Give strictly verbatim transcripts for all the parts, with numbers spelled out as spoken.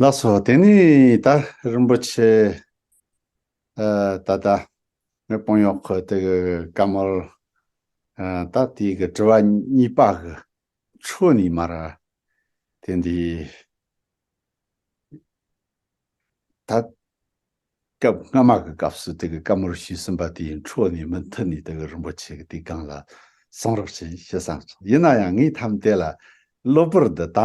ལགས་སོ། དེ་ནས་ད་རིན་པོ་ཆེ། ཨ། ད་ལྟ་ངའི་དཔོན་གཡོག་ཁོ་དེ་གི་བཀའ་མོལ། ཨ། ད་དེ་གི་དྲི་བ་གཉིས་པ་གི་འཕྲོ་ནས་མར། དེ་འདི་ད་སྐབས་སྔ་མ་གི་སྐབས་སུ་དེ་གི་བཀའ་མོལ་ཞུས་ཟིན་པ་དེའི་འཕྲོ་ནས་མུ་མཐུད་ནས་དེ་གི་རིན་པོ་ཆེ་གི་དེའི་སྒང་ལ་གསུང་རོགས་བྱེད་ཞུ་བསམ་སོང་། ཡིན་ན་ཡང་ངས་ཐམས་དེ་ལ་གློ་བུར་དུ་ད་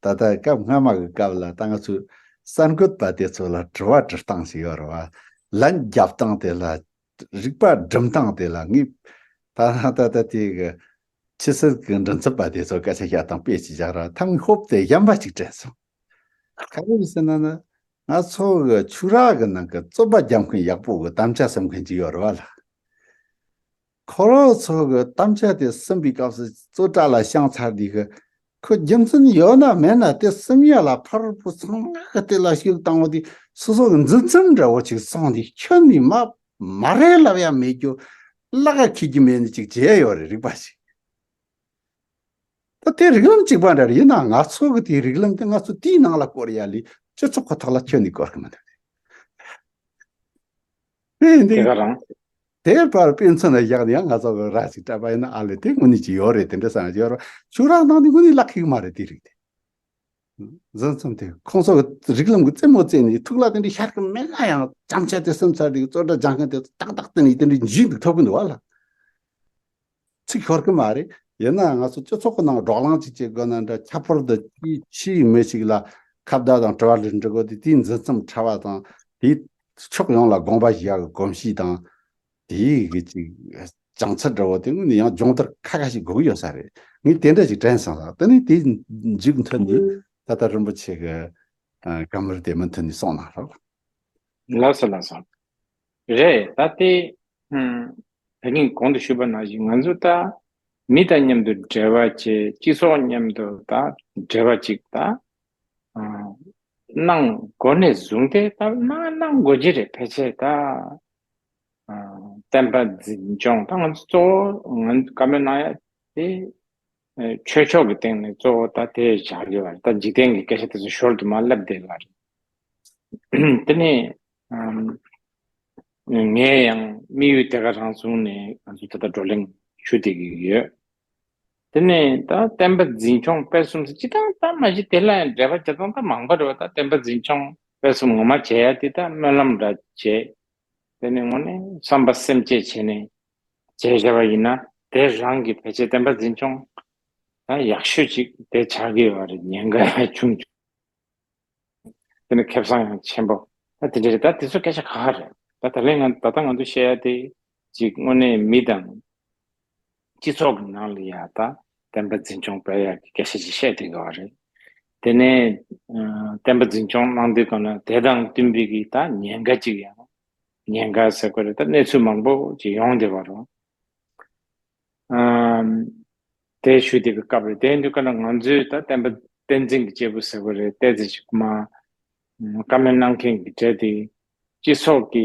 ད་ལྟ་སྐབས་སྔ་མ་གི་སྐབས་ལ་ད་ང་ཚོའི་གསར་འགོད་པ་དེ་ཚོ་ལ་དྲི་བ་དྲི་སྟངས་ཤིག་ཡོད་རེད་བ། ལན་རྒྱབ་སྟངས་དེ་ལ། རིགས་པ་སྒྲིམ་སྟངས་དེ་ལ་ངས་ད་ད་ད་དེ་གི་ཕྱི་སྲིད་ཀྱི་མགྲིན་ཚབ་པ་དེ་ཚོ་སྐད་ཆ་བཤད་སྟངས་དཔེ་ཅིག་བཞག་ར། ཐམ་ཧོབ་དེ་གཞན་པ་ཅིག་དྲན་སོང་། ག་རེ་ཟེར་ན་ན། ང་ཚོ་གི་ཆོས་ར་གི་ནང་གི་རྩོད་པ་རྒྱབ་མཁན་ཡག་པོ་གི་དམ་བཅའ་སེམས་མཁན་ཅིག་ཡོད་རེད་བ་ལ། ཁོ་རང་ཚོ་གི་དམ་བཅའ་དེ་ཟིན་པའི་སྐབས་སུ་རྩོད་གྲྭ་ལ་བཤམས་ཚར་དུས་གི། ཁོ་རྒྱུ་མཚན་ཡོད་ན་མེད་ན་དེ་སེམས་ཡ་ལ་ཕར་བུ་ཚང་མ་གི་དེ་ལ་ཤུགས་བཏང་བ་དེ་སོ་སོ་གི་འཛིན་མཚམས་འདྲ་བོ་ཅིག་སོང་དུས་ཁྱོད་ནི་མ་མ་རེད་ལབ་ཡ་མེད་རྒྱུ། བརླག་ག་ཁྱི་རྒྱུ་མེད་ནི་ཅིག་བྱས་ཡོད་རེད། རིག་པ་ཞིག་ད་དེ་རིགས་ལམ་གཅིག་པ་འདྲ་རེད། ཡིན་ནའང་ང་ཚོ་གི་དེའི་རིགས་ལམ་དེ་ང་ཚོ་དེའི་ནང་ལ་བསྐོར་ཡ་ལས་སྤྱི་ཚོགས་ཁོ་ཐག་ལ་ཁྱོན་ནས་བསྐོར་གི་མི་འདུག་དེ་འདི་དེ་ག་རང་། དེ་བར་དཔེ་མཚོན་ལ་བཞག་ནས་ཡང་ང་ཚོ་གི་ར་ཞིག་སྤྲད་པ་ཡིན་ན། ཨ་ལེ་དེ་དངོས་གནས་ཀྱི་ཡོད་རེད། དེ་འདྲ་བསམ་ཡ་ཡོད་རེད། ཆོས་ར་ནང་ནས་དངོས་གནས་བརླག་གི་མ་རེད། དེ་རིགས་དེ་འཛིན་མཚམས་དེ་ཁོང་ཚོ་གི་རིགས་ལམ་གི་རྩེད་མོ་རྩེ་ནས་ཐུགས་ལ་དེ་འདྲ་ཤར་གི་མེད་ན་ཡང་། དམ་བཅའ་དེ་སེམས་ཚར་དུས་རྩོད་གྲྭ་སྦྱང་མཁན་དེ་ཏག་ཏག་དེ་ནས་དེ་འདྲ་འཇུས་འདུག་ཐུབ་གི་འདུག་བ་ལ། ཚིག་ཤོར་གི་མ་རེད། ཡིན་ན་ང་ཚོ་སྤྱི་ཚོགས་ཀྱི་ནང་བགྲོ་གླེང་ཅིག་བྱེད་དགོས་ན་འདྲ། ཁྱད་པར་དུ་ཕྱི་ཕྱིའི་མི་ཞིག་ལ་ཁ་བརྡ་དང་དྲི་བ་འདྲི་འདྲི་དགོས་དུས། དེའི་འཛིན་མཚམས་ཕྲ་བ་དང་། དེའི་ཕྱོགས་ཡོངས་ལ་དགོངས་པ་བཞེས་ཡག་གི་གོམས་གཤིས་དང་། དེའི་གི་ཅིག་བྱང་ཚད་འདྲ་བོ་དེ་དངོས་ནས་ཡང་སྦྱོང་བརྡར་ཁ་ཁ་ཞིག་དགོས་ཀྱི་ཡོད་ས་རེད། ངས་དེ་འདྲ་ཞིག་དྲན་སོང་ལ། དེ་ནས་དེའི་མཇུག་མཐུད་ནས་ད་ལྟ་རིན་པོ་ཆེ་གི་བཀའ་མོལ་དེ་མུ་མཐུད་ནས་གསུང་གནང་རོགས། ལགས་སོ། ལགས་སོ། རེད། ད་དེ། ཨུམ། ད་གིན་གོང་དུ་ཞུས་པ་ནང་བཞིན་ང་ཚོ་ད་མི་དང་མཉམ་དུ་འབྲེལ་བ་བྱེད། སྤྱི་ཚོགས་མཉམ་དུ་ད་འབྲེལ་བ་ཅིག་ད་ཨ་གནང་། འགོ་ནས་བཟུང་སྟེ་ད་གནང་གནང་དགོས་ཀྱི་རེད། ཕལ་ཆེར་ད་ཨ་བསྟན་པ་འཛིན་སྐྱོང་། ད་ང་ཚོ་གཙོ་བོ་ང་ཚོ་བཀའ་མོལ་གནང་ཡ་དེ། ཨེ། ཆོས་ཕྱོགས་ཀྱི་སྟེང་ནས་གཙོ་བོ་ད་དེ་བཞག་ཡོད་པ་རེད། ད་འཇིག་རྟེན་གྱི་སྐད་ཆ་དེ་ཚོ་ཞོར་དུ་མར་སླེབས་བསྡད་པ་རེད། དེ་ནས་ཨམ། ངས་ཡང་དམིགས་ཡུལ་དེ་ག་རང་བཟུང་ནས་ང་ཚོ་ད་ལྟ་བགྲོ་གླེང་ཞུ་བསྡད་ཀྱི་ཡོད། དེ་ནས་ད་བསྟན་པ་འཛིན་སྐྱོང་སྤེལ་གསུམ་ཟེར་ཅི་ད་ད་མ་གཞི་དེ་ལ་ཡང་འབྲེལ་བ་བྱེད་སྟངས་ད་མང་པོ་རེད་པ། ད་བསྟན་པ་འཛིན་སྐྱོང་སྤེལ་གསུམ་ངོ་མ་བྱེད་ཡ་དེ་ད་སྨོན་ལམ་འདྲ་བྱེད། དེ་ནས་དངོས་གནས་བསམ་པ་སེམས་བསྐྱེད་བྱས་ནས་བྱས་བཞག་པ་ཡིན་ན། དེ་རང་གི་ཕལ་ཆེར་བསྟན་པ་འཛིན་སྐྱོང་ད་ཡག་ཤོས་ཅིག་དེ་ཆགས་ཀྱི་ཡོད་པ་རེད། ཉེན་ཁ་ཡང་ཆུང་ཆུང་། དེ་ནས་ཁེ་བཟང་ཡང་ཆེན་པོ། ད་དེ་འདྲ་རེད། ད་དེ་ཚོ་སྐད་ཆ་ཁག་ཁག་རེད། ད་ད་ལན་ང་ད་ལྟ་ང་ཚོ་བཤད་ཡ་དེ་ཅིག་དངོས་གནས་མི་དང་སྤྱི་ཚོགས་ཀྱི་ནང་ལ་ཡ་ད་བསྟན་པ་འཛིན་སྐྱོང་སྤེལ་ཡག་གི་སྐད་ཆ་ཅིག་བཤད་བསྡད་ཡོད་རེད། དེ་ནས་ཨ་བསྟན་པ་འཛིན་སྐྱོང་གནང་དུས་གང་ན་དེ་དང་བསྟུན་པའི་གི་ད་ཉེན་ཁ་ཅིག་ཡང་། ཉེན་ཁ་ཟེར་དགོས་རེད། ད་གནས་ཚུལ་མང་པོ་ཅིག་ཡོང་བསྡད་པ་རེད། ཨམ། དེ་ཞུ་བསྡད་པའི་སྐབས་རེད། དེ་ཡིན་དུས་ག་ན་ང་ཚོས་ད་བསྟན་པ་བསྟན་འཛིན་གྱི་སྐྱེས་བུ་ཟེར་དགོས་རེད། ཏོག་ཙམ་ཅིག་མ་བཀའ་མོལ་གནང་མཁན་གྱི་གྲས་དེ་སྤྱི་ཚོགས་ཀྱི་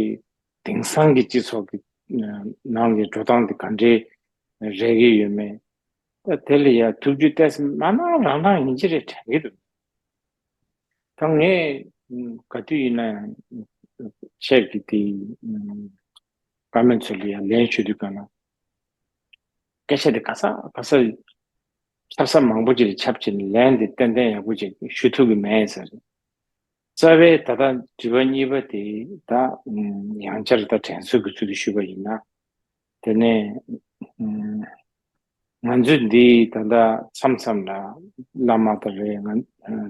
དེང་སང་གི་སྤྱི་ཚོགས་ཀྱི་ནང་གི་འགྲོ་སྟངས་དེ་ག་འདྲས་རེད་ཀྱི་ཡོད་མེད། ད་དེ་ལ་ཡ་ཐུགས་རྒྱུས་ཏོག་ཙམ་མ་གནང་རང་གནང་ཡིན་གྱི་རེད་དྲན་གྱི་འདུག་ད་ངས་ག་དུས་ཡིན་ན་ཡང་ཁྱེད་ཀྱི་དེ་བཀའ་མོལ་ཚོ་ལ་ཡང་ལན་ཞུ་དུས་ག་ན། སྐད་ཆ་དེ་ག་ས་ག་ས་ཁྱབ་ས་མང་པོ་ཅིག་ལ་ཁྱབ་བྱས་ནས་ལན་དེ་ཏན་ཏན་ཡག་པོ་ཅིག་ཞུ་ཐུབ་ཀྱི་མེད་ཟེར། རྩ་བའི་ད་ལྟ་དྲི་བ་གཉིས་པ་དེ་ད་ཡང་བསྐྱར་ད་དྲན་གསོ་གི་ཚུལ་དུ་ཞུས་པ་ཡིན་ན། དེ་ནས་ང་ཚོས་འདི་ད་ལྟ་མཚམས་མཚམས་ལ་བླ་མ་དང་རེད། ང་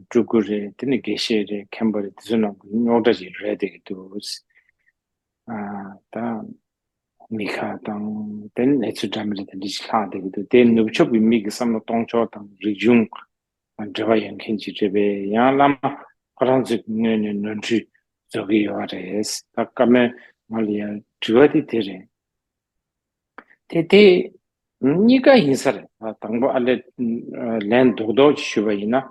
སྤྲུལ་སྐུ་རེད། དེ་ནས་དགེ་བཤེས་རེད། མཁན་པོ་རེད། དེ་ཚོ་ནང་གི་རྙོག་དྲ་ཞིག་རེད་བསྡད་ཀྱི་འདུག་ཨ། ད་མི་ཁ་དང་དེ་ནས་གནས་ཚུལ་འདྲ་མི་འདྲ་དེ་འདྲ་ཞིག་ལྷག་བསྡད་ཀྱི་འདུག་དེ་ནུབ་ཕྱོགས་ཀྱི་མི་གི་བསམ་བློ་གཏོང་ཕྱོགས་དང་རིག་གཞུང་དང་འབྲེལ་བ་ཡོད་མཁན་ཅིག་རེད་པས། ཡང་བླ་མ་ཁོ་རང་ཚོའི་ངོས་ནས་ནོར་འཁྲུལ་བཟོ་གི་ཡོད་རེད། ད་བཀའ་མོལ་ང་ལ་ཡང་དྲི་བ་དེ་དེ་རེད། དེ་དེ་གཉིས་ཀ་ཡིན་ས་རེད། ད་དང་པོ་ཨ་ལས་ལན་རྡོག་རྡོག་ཅིག་ཞུས་པ་ཡིན་ན།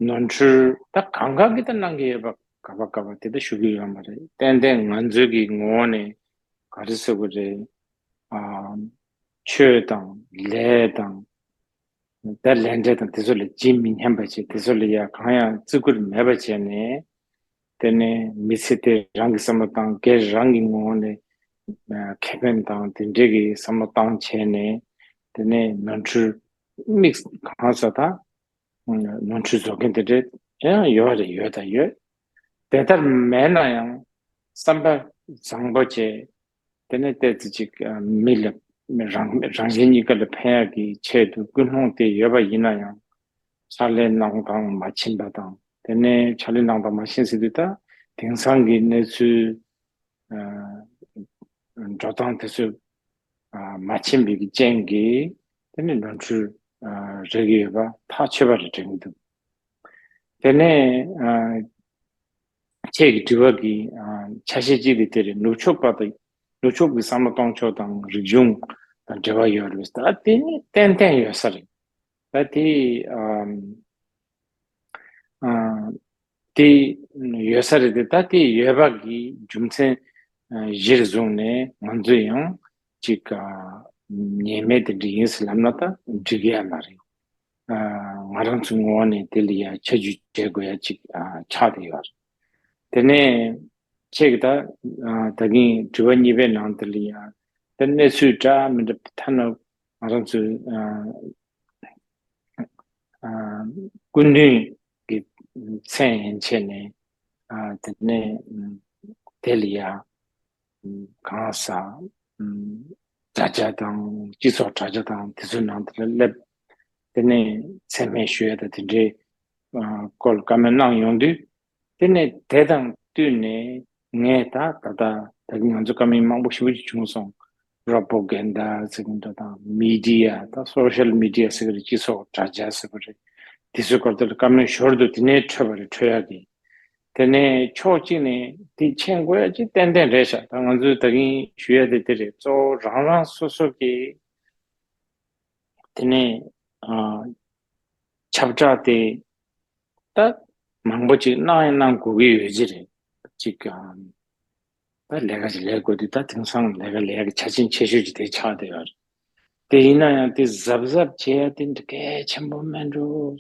ནོར་འཁྲུལ་ད་གང་ག་གི་ད་གནང་གི་ཡོད་པ་ག་པ་ག་པ་དེ་ད་ཞུ་གི་ཡོད་མ་རེད། ཏན་ཏན་ང་ཚོའི་གི་ངོ་བོ་ནས་ག་རེ་ཟེར་དགོས་རེད། ཨ། ཆོས་དང་ལས་དང་། ད་ལས་འབྲས་དང་དེ་ཚོ་ལ་ཇི་མི་སྙམ་པ་བྱས། དེ་ཚོ་ལ་ཡ་གང་ཡང་བརྩི་བཀུར་མེད་པ་བྱས་ནས། དེ་ནས་མི་ཚེ་དེ་རང་གི་བསམ་བློ་བཏང་། སྒེར་རང་གི་ངོ་བོ་ནས་ཁེ་ཕན་དང་དེ་འདྲའི་གི་བསམ་བློ་བཏང་བྱས་ནས། དེ་ནས་ནོར་འཁྲུལ་དམིགས། གང་ཟག་དང་ནོར་འཁྲུལ་བཟོ་མཁན་དེ་འདྲ་ཡང་ཡོད་རེད། ཡོད་དང་ཡོད། དེ་ལྟར་མེད་ན་ཡང་བསམ་པ་བཟང་པོ་བྱས། དེ་ནས་ཏོག་ཙམ་ཅིག་ཨ་མི་ལ་རང་རང་གཞན་གཉིས་ཀ་ལ་ཕན་ཡག་གི་ཆེད་དུ་ཀུན་སློང་དེ་ཡོད་པ་ཡིན་ན་ཡང་། ཕྱག་ལས་གནང་སྟངས་མ་ཕྱིན་པ་དང་། དེ་ནས་ཕྱག་ལས་གནང་སྟངས་མ་ཕྱིན་ཟེར་དུས། ད་དེང་སང་གི་གནས་ཚུལ་ཨ་འགྲོ་སྟངས་དེ་ཚོ་ཨ་མ་ཕྱིན་པའི་གི་རྐྱེན་གྱིས། དེ་ནས་ནོར་འཁྲུལ་ཨ་རག་གི་ཡོད་པ་ཐག་ཆོད་པ་རེད་དྲན་གྱི་འདུག་དེ་ནས་ཨ་ཁྱེད་ཀྱི་དྲི་བ་གི་ཨ་ཆ་ཤས་གཅིག་དེ་དེ་རེད། ནུབ་ཕྱོགས་པ་དང་། ནུབ་ཕྱོགས་ཀྱི་བསམ་བློ་གཏོང་ཕྱོགས་དང་རིག་གཞུང་དང་འབྲེལ་བ་ཡོད་རེད། ད་དེ་ནི་ཏན་ཏན་ཡོད་ས་རེད། ད་དེ་ཨ་ཨ་དེ་ཡོད་ས་རེད་དེ། ད་དེ་ཡོད་པ་གི་རྒྱུ་མཚན་ཨ་གཞིར་བཟུང་ནས་ང་ཚོས་ཡང་ཅིག་ཨ་ཉེས་མེད་དེ་འདྲ་ཡིན་ཟེར་ལབ་ན་ད་འགྲིག་གི་ཡ་མ་རེད། ཨ་ང་རང་ཚོའི་ངོ་བོ་ནས་དེ་ལ་ཡ་ཆ་འཇོག་བྱེད་དགོས་ཡ་ཅིག་ཨ་ཆགས་བསྡད་ཡོད་རེད། དེ་ནས་ཁྱེད་ཀྱིས་ད་ཨ་ད་གིན་དྲི་བ་གཉིས་པའི་ནང་དེ་ལ་ཡ་ད་གནས་ཚུལ་འདྲ་མི་འདྲ་ཐ་ན་ང་རང་ཚོའི་ཨ་ཨ་སྐུ་མདུན་གྱི་མཚན་ཡན་ཆད་ནས། ཨ་དེ་ནས་དེ་ལ་ཡ་གང་ཟག་དྲ་རྒྱ་དང་། སྤྱི་ཚོགས་དྲ་རྒྱ་དང་དེ་ཚོའི་ནང་དུ་སླེབས། དེ་ནས་མཚན་སྨད་ཞུ་ཡ་དང་དེ་འདྲའི་ཨ་སྐོར་བཀའ་མོལ་གནང་ཡོང་དུས། དེ་ནས་དེ་དང་བསྟུན་ནས་ངས་ད་ད་ལྟ་ད་གིན་ང་ཚོ་བཀའ་མོལ་མང་པོ་ཞེ་པོ་ཅིག་བྱུང་སོང་། པོ་རོ་པ་གན་ཌ་ཟེར་གྱི་འདུག་དང་། མི་ཌི་ཡ། ད་སོ་ཤལ་མི་ཌི་ཡ་ཟེར་གྱི་རེད། སྤྱི་ཚོགས་དྲ་རྒྱ་ཟེར་བ་རེད། དེ་ཚོའི་སྐོར་དེ་ལ་བཀའ་མོལ་ཞོར་དུ་དེ་ནས་འཕྲོས་པ་རེད། འཕྲོས་ཡག་གི། དེ་ནས་ཕྱོགས་གཅིག་ནས་དེ་མཁྱེན་དགོས་ཡ་ཅིག་ཏན་ཏན་རེད་ཤག་ད་ང་ཚོས་ད་གིན་ཞུ་ཡ་དེ་དེ་རེད། གཙོ་བོ་རང་རང་སོ་སོ་གི་དེ་ནས་ཨ་ཁྱབ་བསྒྲགས་དེ་ད་མང་པོ་ཅིག་གནང་ཡང་གནང་དགོས་ཀྱི་ཡོད་ཀྱི་རེད། ཅིག་ཨ་ད་ལས་ཀ་ཅིག་ལས་དགོས་དུས། ད་དེང་སང་ལས་ཀ་ལས་ཀ་ཆ་རྐྱེན་ཆེ་ཤོས་ཅིག་དེ་ཆགས་བསྡད་ཡོད་རེད། དེ་ཡིན་ན་ཡང་དེ་གཟབ་གཟབ་བྱེད་ཡ་དེ་འདི་གལ་ཆེན་པོ་མེད་འགྲོ།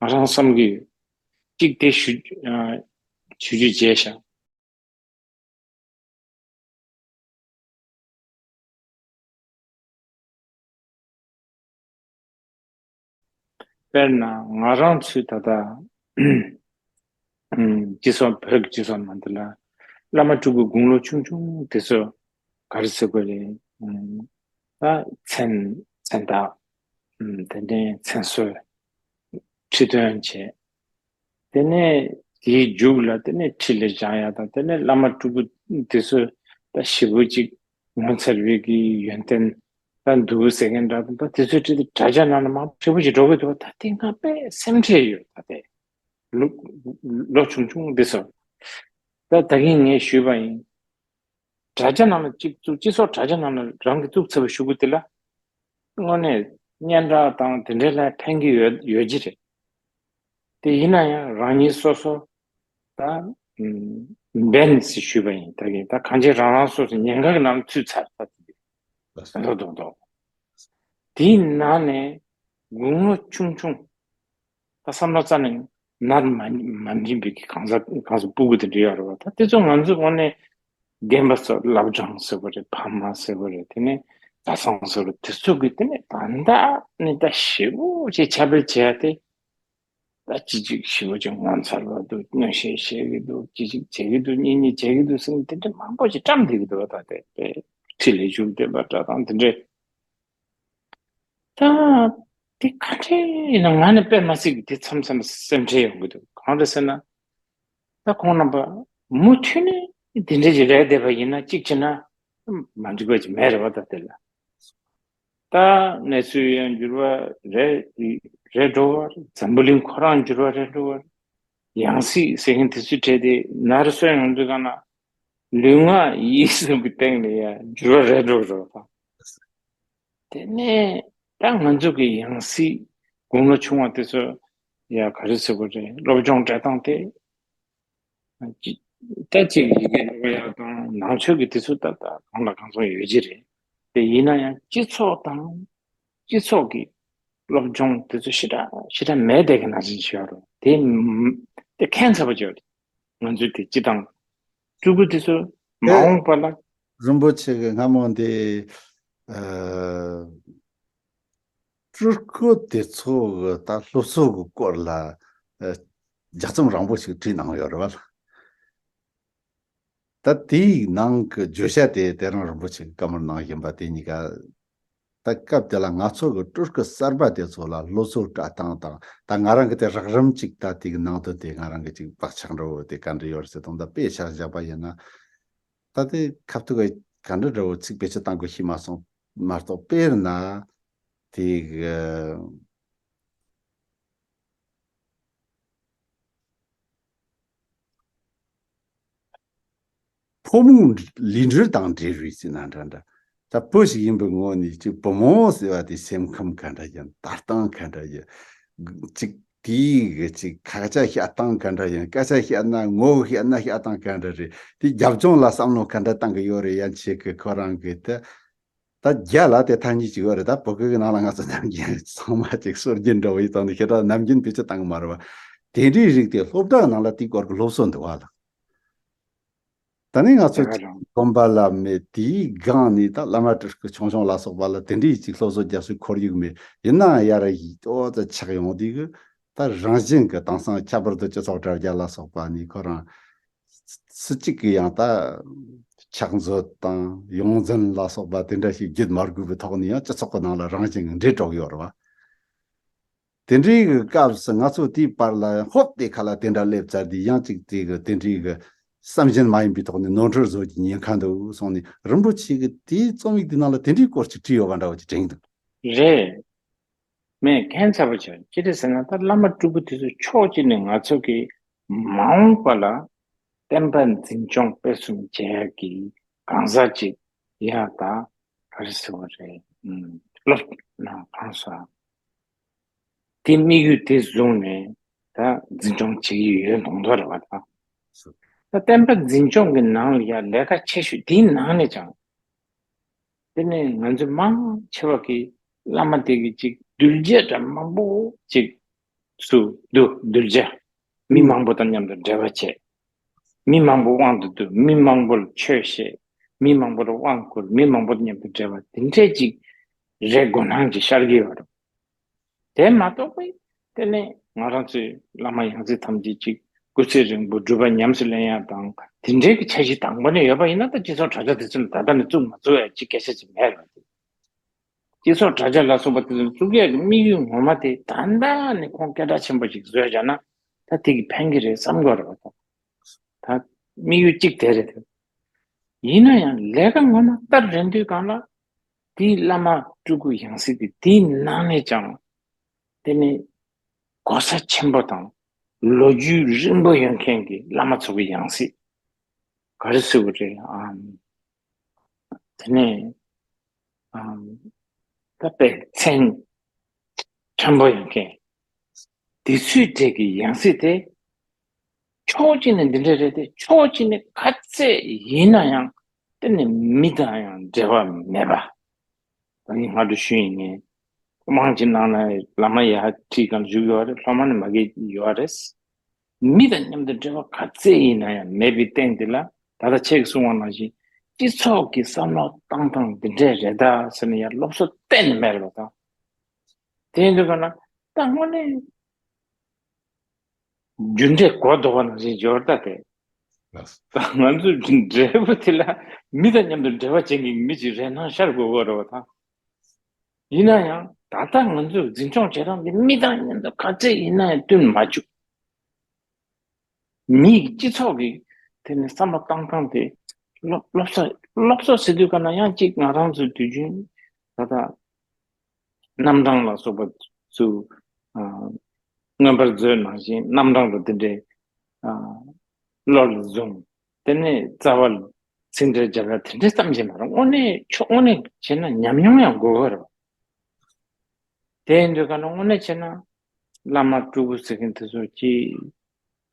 ང་རང་བསམ་གྱི་ཡོད། གཅིག་དེ་ཞུ་ཨ་ཞུ་རྒྱུ་བརྗེད་ཤག་དཔེར་ན་ང་རང་ཚོའི་ད་ལྟ་སྤྱི་ཚོགས། བོད་ཀྱི་སྤྱི་ཚོགས་ནང་དུ་ལ་བླ་མ་སྤྲུལ་སྐུ་དགུང་ལོ་ཆུང་ཆུང་དེ་ཚོ་ག་རེ་ཟེར་དགོས་རེད། ད་མཚན་མཚན་རྟགས། དེ་ནས་མཚན་གསོལ། ཁྲི་སྟོན་བྱས། དེ་ནས་དེའི་མཇུག་ལ་དེ་ནས་ཁྲི་ལ་བཞེངས་ཡ་དང་། དེ་ནས་བླ་མ་སྤྲུལ་སྐུ་དེ་ཚོས་ད་ཞེ་པོ་ཅིག་ངོ་མཚར་བའི་གི་ཡོན་ཏན་ད་འདུག་ཟེར་མཁན་འདྲ་དང་། ད་དེ་ཚོའི་གྲས་དེ་དྲ་རྒྱ་ནང་ལ་མང་པོ་ཞེ་པོ་ཅིག་འགྲོ་གི་འདུག་ད་དེ་ང་དཔེ་སེམས་ཁྲལ་ཡོད། ད་དེ་ལོ་ལོ་ཆུང་ཆུང་འདི་ཚོ། ད་ད་གིན་ངས་ཞུས་པ་ཡིན། དྲ་རྒྱ་ནང་ལ་གཅིག་བཙུགས། སྤྱི་ཚོགས་དྲ་རྒྱ་ནང་ལ་རང་གིས་བཙུགས་ཚར་བའི་གཞུག་གུ་དེ་ལ་དངོས་གནས་སྙན་གྲགས་དང་དེ་འདྲའི་ལ་ཕན་གྱི་ཡོད་ཡོད་ཀྱི་རེད། དེ་ཡིན་ན་ཡང་རང་ཉིད་སོ་སོ་ད་འབེན་ཟེར་ཞུས་པ་ཡིན། ད་གིན་ད་གང་ཅི་རང་རང་སོ་སོ་ཉེན་ཁ་གི་ནང་ཚུད་ཚར། ད་དེ་ཟེར་མདོག་མདོག་མདོག་དེའི་ནང་ནས་དགུང་ལོ་ཆུང་ཆུང་། ད་བསམ་བློ་རྩ་ནས་ནར་མ་མ་འགྲིམ་པའི་གི་གང་ཟག་གང་ཟག་སྤུ་གུ་དེ་འདྲ་ཡོད་རེད་བ། ད་དེ་ཚོ་ང་ཚོ་དངོས་གནས་རྒན་པ་ཚོ། སློབ་སྦྱོང་ཟེར་བ་རེད། ཕ་མ་ཟེར་བ་རེད། དེ་ནས་གྲྭ་ཚང་ཟེར་བ་རེད། དེ་ཚོ་གི་དེ་ནས་ད་ལྟ་ནས་ད་ཞེ་པོ་ཅིག་ཁྱབ་སྤེལ་བྱས་ཏེ། ད་ཅི་ཅིག་ཞེ་པོ་ཅིག་ངོ་མཚར་བ་འདུག། མངོན་ཤེས་བྱེད་ཀྱི་འདུག། ཅི་ཅིག་བྱེད་ཀྱི་འདུག། གཉིས་གཉིས་བྱེད་ཀྱི་འདུག་ཟེར་ནས་དེ་འདྲ་མང་པོ་ཅིག་བཀྲམ་བསྡད་ཀྱི་འདུག། ད་དེ་དཔེ་ཁྲི་ལ་བཞུགས་བསྡད་པ་འདྲ་དང་དེ་འདྲས། ད་དེ་ག་འདྲས་ཡིན་ན་ང་ནི་དཔེ་མ་སྲིད་ཀྱི་དེ་མཚམས་མཚམས་སེམས་ཁྲལ་ཡོང་གི་འདུག། གང་རེད་ཟེར་ན། ད་ཁོང་རྣམ་པ་མུ་མཐུད་ནས་དེ་འདྲས་ཀྱི་རེད་བསྡད་པ་ཡིན་ན། གཅིག་བྱས་ན་མ་འགྲིག་པ་ཅིག་མེད་རེད་བ། ད་དེ་ལ་ད་གནས་ཚུལ་ཡང་འགྱུར་བ་རེད་རེད་འགྲོ་བ། འཛམ་བུ་གླིང་ཁོ་རང་འགྱུར་བ་རེད་འགྲོ་བ། ཡང་སྲིད་ཟེར་མཁན་དེ་ཚོའི་གྲས་དེ་ནར་སོན་ཡོང་དུས་གང་ན་ལུས་ངག་ཡིད་གསུམ་གྱི་སྟེང་ནས་ཡང་འགྱུར་བ་རེད་འགྲོ་བ་རེད་བ། དེ་ནས་ད་ང་ཚོ་གི་ཡང་སྲིད་དགུང་ལོ་ཆུང་བ་དེ་ཚོ་ཡ་ག་རེ་ཟེར་དགོས་རེད། སློབ་སྦྱོང་སྤྲད་སྟངས་དེ་ཅི་ད་ཅིག་ཡི་གེ་ཀློག་ཡག་དང་ནང་ཆོས་ཀྱི་དེ་ཚོ་ད་ད་གང་ལ་གང་འཚམ་ཡོད་ཀྱི་རེད། དེ་ཡིན་ན་ཡང་སྤྱི་ཚོགས་དང་སྤྱི་ཚོགས་ཀྱི་ སློབ་སྦྱོང་དེ་ཚོ་ཞེ་དྲག་ཞེ་དྲག་མེད་བསྡད་མཁན་ནང་བཞིན་ཞིག་ཡོད་རེད། དེ་དེ་ཁྱད་མཚར་པོ་ཅིག་ཡོད་རེད། ང་ཚོའི་དེ་སྤྱི་བཏང་སྤྲུལ་སྐུ་དེ་ཚོ་མ་ཨེ། འོངས་པ་ལ། རིན་པོ་ཆེ་གི་སྔ་མོ་འདི་ཨ། སྤྲུལ་སྐུ་དེ་ཚོ་གི་ད་སློབ་གསོ་གི་སྐོར་ལ་ཨ། ལྗགས་རྩོམ་རིང་པོ་ཞིག་བྲིས་གནང་ཡོད་རེད་བ། ད་དེའི་ནང་གི་བརྗོད་བྱ་དེ་དེ་རིང་རིན་པོ་ཆེ་གི་བཀའ་མོལ་གནང་བཞིན་པ་དེ་གཉིས་ཀ། ད་སྐབས་དེ་ལ་ང་ཚོ་གི་སྤྲུལ་སྐུ་གསར་པ་དེ་ཚོ་ལ་སློབ་གསོ་སྤྲད་སྟངས་དང་། ད་ང་རང་གི་དེ་རགས་རིམ་ཅིག་ད་དེ་གི་ནང་དོན་དེ་ང་རང་གི་ཅིག་བག་ཆགས་འདྲ་བོ་དེ་ག་འདྲ་ཡོད་རེད་ཟེར་དང་། ད་དཔེ་ཆ་བཞག་པ་ཡིན་ན། ད་དེ་ཁ་ཐུག་ག་འདྲ་འདྲ་བོ་ཚིག་བེད་སྤྱོད་བཏང་དགོས་ཤེས་མ་སོང་མ་གཏོགས། དཔེར་ན་དེ་གི། ཕོ་མོ་ལུས་འབྲེལ་དང་འབྲེལ་བའི་ཟེར་ན་འདྲ་འདྲ། ད་བུ་ཞིག་ཡིན་པའི་ངོས་ནས་ཅིག་བུ་མོ་ཟེར་བ་དེ་སེམས་ཁམས་ག་འདྲ་ཡིན། ལྟ་སྟངས་ག་འདྲ་ཡིན། ཅིག་དེའི་གི་ཅིག་ཁ་ཆ་བཤད་སྟངས་ག་འདྲ་ཡིན། སྐད་ཆ་བཤད་ན་ངོ་བོ་བཤད་ན་བཤད་སྟངས་ག་འདྲ་རེད། དེ་རྒྱབ་ལྗོངས་ལ་བསམ་བློ་ག་འདྲ་བཏང་གི་ཡོད་རེད། ཡང་ཁྱེད་ཀྱི་ཁོ་རང་གི་དེ། ད་རྒྱ་ལ་དེ་ཐ་སྙད་ཅིག་ཡོད་རེད། ད་བོད་སྐད་ཀྱི་ནང་ལ་ང་ཚོ་ནམ་རྒྱུན་ཚང་མ་ཅིག་སྲོལ་རྒྱུན་འདྲ་བོ་ཡིན་དང་། དེ་ཁྱེད་ད་ནམ་རྒྱུན་བེད་སྤྱོད་བཏང་གི་མ་རེད་བ། དེ་འདྲའི་རིགས་དེ་སློབ་གྲྭ་ནང་ལ་དེའི་སྐོར་གྱི་སློབ་གསོ་འདུག་བ་ལ། ད་ནི་ང་ཚོ་དེ་ག་རང་དགོན་པ་ལ་མེད། དེའི་སྒང་ནས་ད་བླ་མ་སྤྲུལ་སྐུ་ཆུང་ཆུང་ལ་སོགས་པ་ལ་དེ་འདྲའི་ཅིག་སློབ་གསོ་རྒྱག་སའི་ཁོར་ཡུག་མེད། ཡིན་ནའང་ཡར་ཡི་ཏོ་ཙ་ཆགས་ཡོང་དུས་གི། ད་རང་བཞིན་གྱི་དེང་སང་ཁྱད་པར་དུ་སྤྱི་ཚོགས་དྲ་རྒྱ་ལ་སོགས་པ་ནས་ཁོ་རང་སུ་གཅིག་གིས་ཡང་ད་ཕྱག་མཛོད་དང་ཡོངས་འཛིན་ལ་སོགས་པ་དེ་འདྲ་ཞིག་བརྒྱུད་མ་དགོས་པའི་ཐོག་ནས་ཡང་སྤྱི་ཚོགས་ཀྱི་ནང་ལ་རང་བཞིན་གྱིས་འདྲེས་འགྲོ་གི་ཡོད་རེད་བ། དེ་འདྲའི་གི་སྐབས་སུ་ང་ཚོ་དེའི་བར་ལ་ཡང་ཧོབ་དེ་ཁ་ལ་དེ་འདྲ་སླེབས་ཚར་དུས། ཡང་ཅིག་དེ་གི་དེ་འདྲའི་གི་བསམ་བཞིན་མ་ཡིན་པའི་ཐོག་ནས་ནོར་འཁྲུལ་བཟོ་རྒྱུའི་ཉེན་ཁ་འདུག་གསུངས་ནས། རིན་པོ་ཆེ་གི་དེའི་རྩོམ་ཡིག་དེ་ནང་ལ་དེ་འདྲའི་སྐོར་ཅིག་བྲིས་ཡོད་པ་འདྲ་བོ་ཅིག་དྲན་གི་འདུག་རེད། མེད། ཁྱད་མཚར་པོ་བྱུང་། ཅི་སྟེ་ཟེར་ན། ད་བླ་མ་སྤྲུལ་སྐུ་དེ་ཚོ་ཕྱོགས་གཅིག་ནས་ང་ཚོ་གི་མ་འོངས་པ་ལ་བསྟན་པ་འཛིན་སྐྱོང་སྤེལ་གསུམ་བྱེད་ཡག་གི་གང་ཟག་ཅིག་ཡ་ད་ག་རེ་ཟེར་བ་རེད། ཨུམ། སློབ་ན་གང་ཟག་དེ་དམིགས་ཡུལ་དེ་བཟུང་ནས་ད་འཛིན་སྐྱོང་བྱེད་ཀྱི་ཡོད་མདོག་མདོག་རེད་བ། ད་ད་བསྟན་པ་འཛིན་སྐྱོང་གི་ནང་ལ་ཡ་ལས་ཀ་ཆེ་ཤོས་དེའི་ནང་ནས་ཀྱང་། དེ་ནས་ང་ཚོ་མང་ཆེ་བ་གིས་བླ་མ་དེ་གི་ཅིག་གདུལ་བྱ་འདྲ་མང་པོ་ཅིག་སུ་འདུག་གདུལ་བྱ། མི་མང་པོ་དང་མཉམ་དུ་འབྲེལ་བ་བྱེད། མི་མང་པོ་དབང་དུ་བསྡུ། མི་མང་པོ་ལ་ཆོས་བཤད། མི་མང་པོ་ལ་དབང་བསྐུར། མི་མང་པོ་དང་མཉམ་དུ་འབྲེལ་བ་དེ་འདྲས་ཅིག་རེད་དགོས་སྣང་ཅིག་ཤར་གྱི་ཡོད་རེད། དེ་མ་གཏོགས་པའི་དེ་ནས་ང་རང་ཚོའི་བླ་མ་ཡང་སྲིད་ཐམས་ཅད་ཅིག་སྐུ་ཚེ་རིང་པོ་སྒྲུབ་པ་ཉམས་སུ་ལེན་ཡག་དང་དེ་འདྲའི་གི་འཆར་གཞི་དང་པོ་ནས་ཡོད་པ་ཡིན་ན། ད་སྤྱི་ཚོགས་དྲ་རྒྱ་དེ་ཚོ་ནི་ད་ལྟ་ནས་བཙུགས་མ་བཙུགས་ཡ་ཅིག་སྐད་ཆ་ཅིག་མེད་རེད། སྤྱི་ཚོགས་དྲ་རྒྱ་ལ་སོགས་པ་དེ་ཚོ་བཙུགས་ཡག་གི་དམིགས་ཡུལ་ངོ་མ་དེ་ད་ལྟ་ནས་ཁོང་སྐད་གྲགས་ཆེན་པོ་ཞིག་བཟོས་བཞག་ན་ད་དེ་གི་ཕན་གི་རེད་བསམ་གྱི་ཡོད་རེད་བ། ད་དམིགས་ཡུལ་གཅིག་དེ་རེད་དེ། ཡིན་ན་ཡང་ལས་ཀ་ངོ་མ་ལྟར་རན་དུས་སྒང་ལ། དེའི་བླ་མ་སྤྲུལ་སྐུ་ཡང་སྲིད་དེ་དེའི་ནང་ནས་ཀྱང་དེ་ནི་གོ་ས་ཆེན་པོ་དང་ལོ་རྒྱུས་རིང་པོ་ཡོད་མཁན་གྱི་བླ་མ་ཚོ་གི་ཡང་སྲིད་ག་རེ་ཟེར་དགོས་རེད། ཨམ། དེ་ནས་ཨམ། ད་དཔེ་མཚན་ཕྲན་བུ་ཡོད་མཁན་དེ་ཚོའི་གྲས་ཀྱི་ཡང་སྲིད་དེ། ཕྱོགས་གཅིག་ནས་འདི་འདྲ་རེད་དེ། ཕྱོགས་གཅིག་ནས་ག་ཚད་ཡིན་ན་ཡང་དེ་ནི་མི་དང་ཡང་འབྲེལ་བ་མེད་པ། ད་ནི་སྔ་དྲོ་ཞུས་ཡིན་ངེས། མང་ཆེ་ནང་ན་བླ་མ་ཡར་ཁྲིའི་སྒང་བཞུགས་ཡོད་རེད། སློབ་མ་ནི་མ་གི་ཡོད་རེད། མི་དང་མཉམ་དུ་འབྲེལ་བ་ག་ཚད་ཡིན་ན་ཡང་མེད་པའི་སྟེང་དེ་ལ། ད་ལྟ་ཁྱེད་ཀྱིས་གསུངས་པ་ནང་བཞིན་སྤྱི་ཚོགས་ཀྱི་བསམ་བློ་བཏང་སྟངས་འདི་འདྲས་རེད་ད་ཟེར་ནས་ཡར་སློབ་གསོ་གཏན་ནས་མེད་རེད་པ། ད་དེ་ཡིན་དུས་ག་ན་ད་དངོས་གནས་རྒྱུ་འབྲས་གོ་ལྡོག་པ་ནང་བཞིན་འབྱོར་ད་དེ། ལགས། ད་ང་ཚོས་འབྲས་བུ་དེ་ལ་མི་དང་མཉམ་དུ་འབྲེལ་བ་བྱེད་མཁན་གྱི་མི་ཅིག་རེད་སྣང་ཤར་དགོས་ཀྱི་རེད་པ། ད་ཡིན་ན་ཡང་ད་ལྟ་ང་ཚོས་འཛིན་སྐྱོང་བྱེད་སྟངས་དེ་མི་དང་མཉམ་དུ་ག་ཚད་ཡིན་ན་ཡང་བསྟུན་མ་བཅུག་མིའི་སྤྱི་ཚོགས་ཀྱི་དེ་ནི་བསམ་བློ་བཏང་སྟངས་དེ་སློབ་སློབ་གསོ་སློབ་གསོ་ཟེར་དུས་ག་ན་ཡང་གཅིག་ང་རང་ཚོའི་དུས་རྒྱུན་ད་ལྟ་རྣམ་གྲངས་ལ་སོགས་པ་ཚུ་ཨ་མངོན་པར་མཛོད་ནང་བཞིན་རྣམ་གྲངས་དང་དེ་འདྲའི་ཨ་བློ་ལ་བཟུང་། དེ་ནས་རྩ་བ་ལ་ཚིག་འགྲེལ་རྒྱབ་ཡ་དེ་འདྲའི་ཙམ་ཞིག་མ་རེད། དངོས་གནས་ཕྱོགས་དངོས་གནས་བྱས་ན་ཉམས་མྱོང་ཡང་དགོས་ཀྱི་རེད། དེ་ཡིན་དུས་ག་ན་དངོས་གནས་བྱས་ན་བླ་མ་སྤྲུལ་སྐུ་ཟེར་མཁན་དེ་ཚོ་གིས་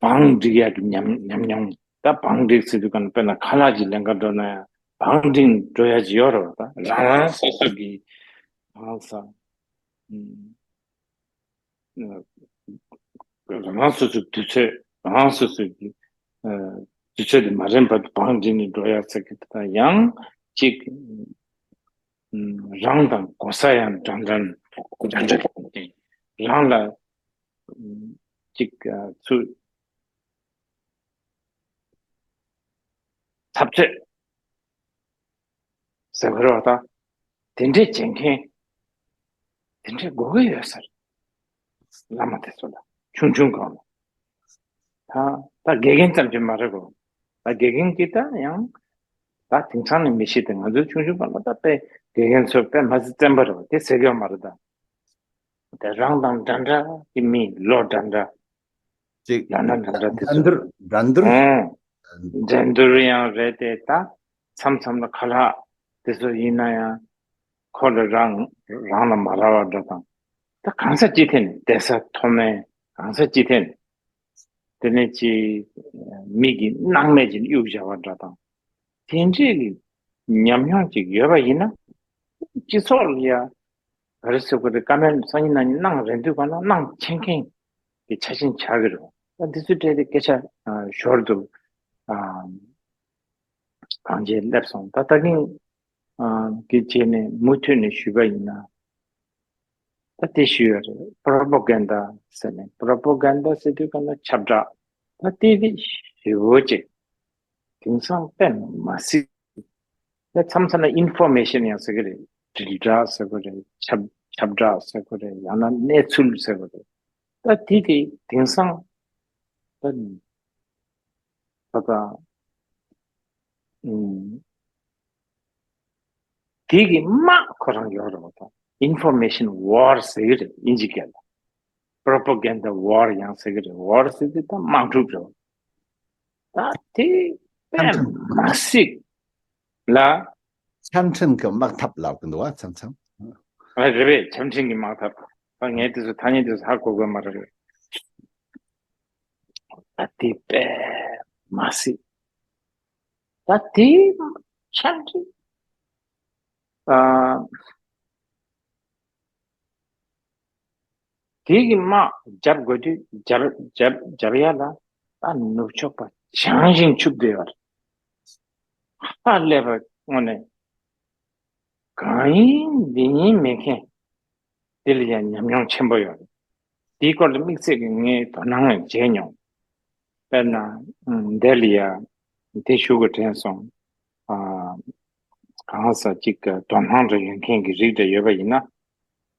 བང་སྒྲིག་ཡག་གི་ཉམས་ཉམས་མྱོང་། ད་བང་སྒྲིག་ཟེར་དུས་ག་ན་དཔེར་ན་ཁ་ལག་ཅིག་ལེན་ག་འགྲོ་ན་ཡང་བང་སྒྲིག་འགྲོ་ཡག་ཅིག་ཡོད་རེད་པ། ད་རང་རང་སོ་སོ་གི་བང་ས། ཨུམ། རང་སོ་སོའི་དུས་ཚོད་རང་སོ་སོའི་གི་ཨ་དུས་ཚོད་དེ་མ་རན་པར་བང་སྒྲིག་ནས་འགྲོ་ཡ་ཟེར་གི་དང་ཡང་ཅིག་རང་དང་གོ་ས་ཡང་འདྲ་འདྲ་འདྲ་འདྲ་རང་ལ་ཅིག་ཚུར་འཐབ་རྩོད་ཟེར་དགོས་རེད་བ། ད་དེ་འདྲས་བྱེད་མཁན་དེ་འདྲས་དགོས་ཀྱི་ཡོད་ས་རེད། བླ་མ་དེ་ཚོ་ལ་ཆུང་ཆུང་སྒང་ལ་ད་ད་དགེ་རྒན་ཙམ་གྱིས་མ་རེད་གོ། ད་དགེ་རྒན་གྱིས་ད་ཡང་ད་དེང་སང་ནས་མི་ཤེས་ཏེ། ང་ཚོའི་ཆུང་ཆུང་སྒང་ལ་ད་དཔེ་དགེ་རྒན་ཚོ་དཔེ་མ་སྲིད་བཙན་པོ་རེད་བ། དེ་ཟེར་གི་ཡོད་མ་རེད། ད་དེ་རང་དང་འདྲ་འདྲ་གི་མི་ལོ་འདྲ་འདྲ་ཅིག་ལབ་ན་འདྲ་འདྲ་དེ་འགྲན་ཚོ་བསྡུར་འགྲན་བསྡུར། ཨང་། འགྲན་བསྡུར་ཡང་རེད་དེ། ད་མཚམས་མཚམས་ལ་ཁ་ལག་དེ་ཚོ་ཡིན་ན་ཡང་ཁོ་ལ་རང་རང་ལ་མ་རག་པ་འདྲ་དང་། ད་གང་ས་ཅི་ཐད་ནས་བསྡད་ས་མཐོ་དམན་གང་ས་ཅི་ཐད་ནས་དེ་ནས་ཅི་མི་གི་སྣང་མེད་ཅིག་གཡུག་བཞག་པ་འདྲ་དང་། དེ་འདྲས་ཀྱི་ཉམས་མྱོང་ཅིག་ཡོད་པ་ཡིན་ན་སྤྱི་ཚོགས་ལ་ཡ་ག་རེ་ཟེར་དགོས་རེད། བཀའ་མོལ་སང་ཉིན་གནངས་ཉིན་གནང་རན་དུས་ག་ན་གནང་མཁྱེན་མཁན་གྱི་ཆ་ཤས་ཆགས་ཀྱི་རེད། ད་འདི་ཚོའི་གྲས་དེ་སྐད་ཆ་ཨ་ཞོར་དུ་ཨ་གང་བྱས་སླེབས་སོང་། ད་ད་གིན་ཨ་གི་བྱས་ནས་མུ་མཐུད་ནས་ཞུས་པ་ཡིན་ན། ད་དེ་ཞུས་ཡོད་རེད། པྲོ་པོ་གན་ཌ་ཟེར་ནས། པྲོ་པོ་གན་ཌ་ཟེར་དུས་ག་ན་ཁྱབ་བསྒྲགས། ད་དེ་དེ་ཞེ་པོ་ཅིག་དེང་སང་དཔེ་མ་སྲིད། ད་མཚམས་མཚམས་ལ་ཨིན་ཕོར་མེ་ཤན་ཡང་ཟེར་གི་རེད། དྲིལ་བསྒྲགས་ཟེར་གི་རེད། ཁྱབ་ཁྱབ་བསྒྲགས་ཟེར་གི་རེད། ཡང་ན་གནས་ཚུལ་ཟེར་གི་རེད། ད་དེ་དེ་དེང་སང་ད་ད་ད་ཨུམ། དེ་གི་དམག་ཁོ་རང་ཡོད་རེད་བ། ད་ཨིན་ཕོར་མེ་ཤན་ཝར་ཟེར་གི་རེད། དབྱིན་ཇི་སྐད་ལ། པྲོ་པོ་གན་ཌ་ཝར་ཡང་ཟེར་གི་རེད། ཝར་ཟེར་དུས་ད་དམག་འཁྲུག་རེད་བ། ད་དེ་དཔེ་ཆ་འཕྲིན་མ་སྲིད་ལ། ཆ་འཕྲིན་གྱི་དམག་འཐབ་ལབ་གི་འདུག་བ། མཚམས་མཚམས། ཨ་རེད་རེད། ཆ་འཕྲིན་གྱི་དམག་འཐབ། ད་ངས་དེ་ཚོ་ཐ་སྙད་དེ་ཚོ་ཧ་གོ་གི་མ་རེད། ད་དེ་དཔེ་མ་སྲིད། ད་དེ་ཆ་འཕྲིན་ཨ། དེ་གི་དམག་རྒྱབ་དགོས་དུས་རྒྱབ་རྒྱབ་རྒྱབ་ཡ་ལ་ད་ནུབ་ཕྱོགས་པ་བྱང་ཞིང་ཕྱུག་བསྡད་ཡོད་རེད། ཧ་ལས་པ་དངོས་གནས་གང་ཡིན་འདི་ཡིན་མེད་མཁན་དེ་ལ་ཡང་ཉམས་མྱོང་ཆེན་པོ་ཡོད་རེད། དེའི་སྐོར་ལ་དམིགས་བསལ་གྱི་ངས་དོ་སྣང་བྱས་མྱོང་། དཔེར་ན་ཨ་འདི་ལ་ཡ་དེ་ཞུ་དགོས་དྲན་སོང་། ཨ་གང་ཟག་ཅིག་གི་དོ་སྣང་འདྲ་ཡོད་མཁན་གྱི་རིགས་འདྲ་ཡོད་པ་ཡིན་ན།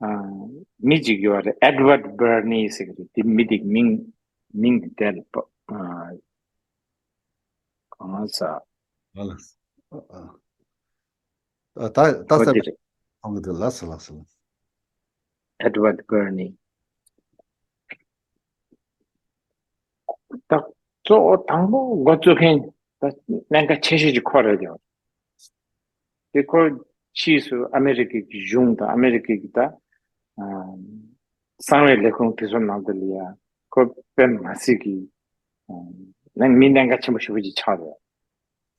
ཨ་མི་གཅིག་ཡོད་རེད། Edward Bernays ཟེར་གི་རེད། དེ་མི་དེ་གི་མིང་མིང་དེ་དེ་ལ་ཨ་གང་ཟག་ཨ་ལ། ཨ་ཨ་ད་ད་ཨོ་ཟེར་དེ་རེད། མཐོང་གི་འདུག་ལགས་སོ། ལགས་སོ། Edward Bernays། ད་གཙོ་བོ་དང་པོ་འགོ་བཙུགས་མཁན་ད་གནད་འགག་ཆེ་ཤོས་ཀྱི་ཁོ་རེད་ཡོད། དེ་ཁོ་ཕྱིས་སུ་ཨ་མེ་རི་ཀའི་གཞུང་དང་ཨ་མེ་རི་ཀའི་གི་ད་ཨ་གསང་བའི་ལས་ཁུངས་དེ་ཚོ་ནང་དུ་ལ་ཡ་ཁོ་དཔེ་མ་སྲིད་ཀྱི་ཨ་མི་གནད་འགག་ཆེན་པོ་ཞེ་པོ་ཅིག་ཆགས་རེད།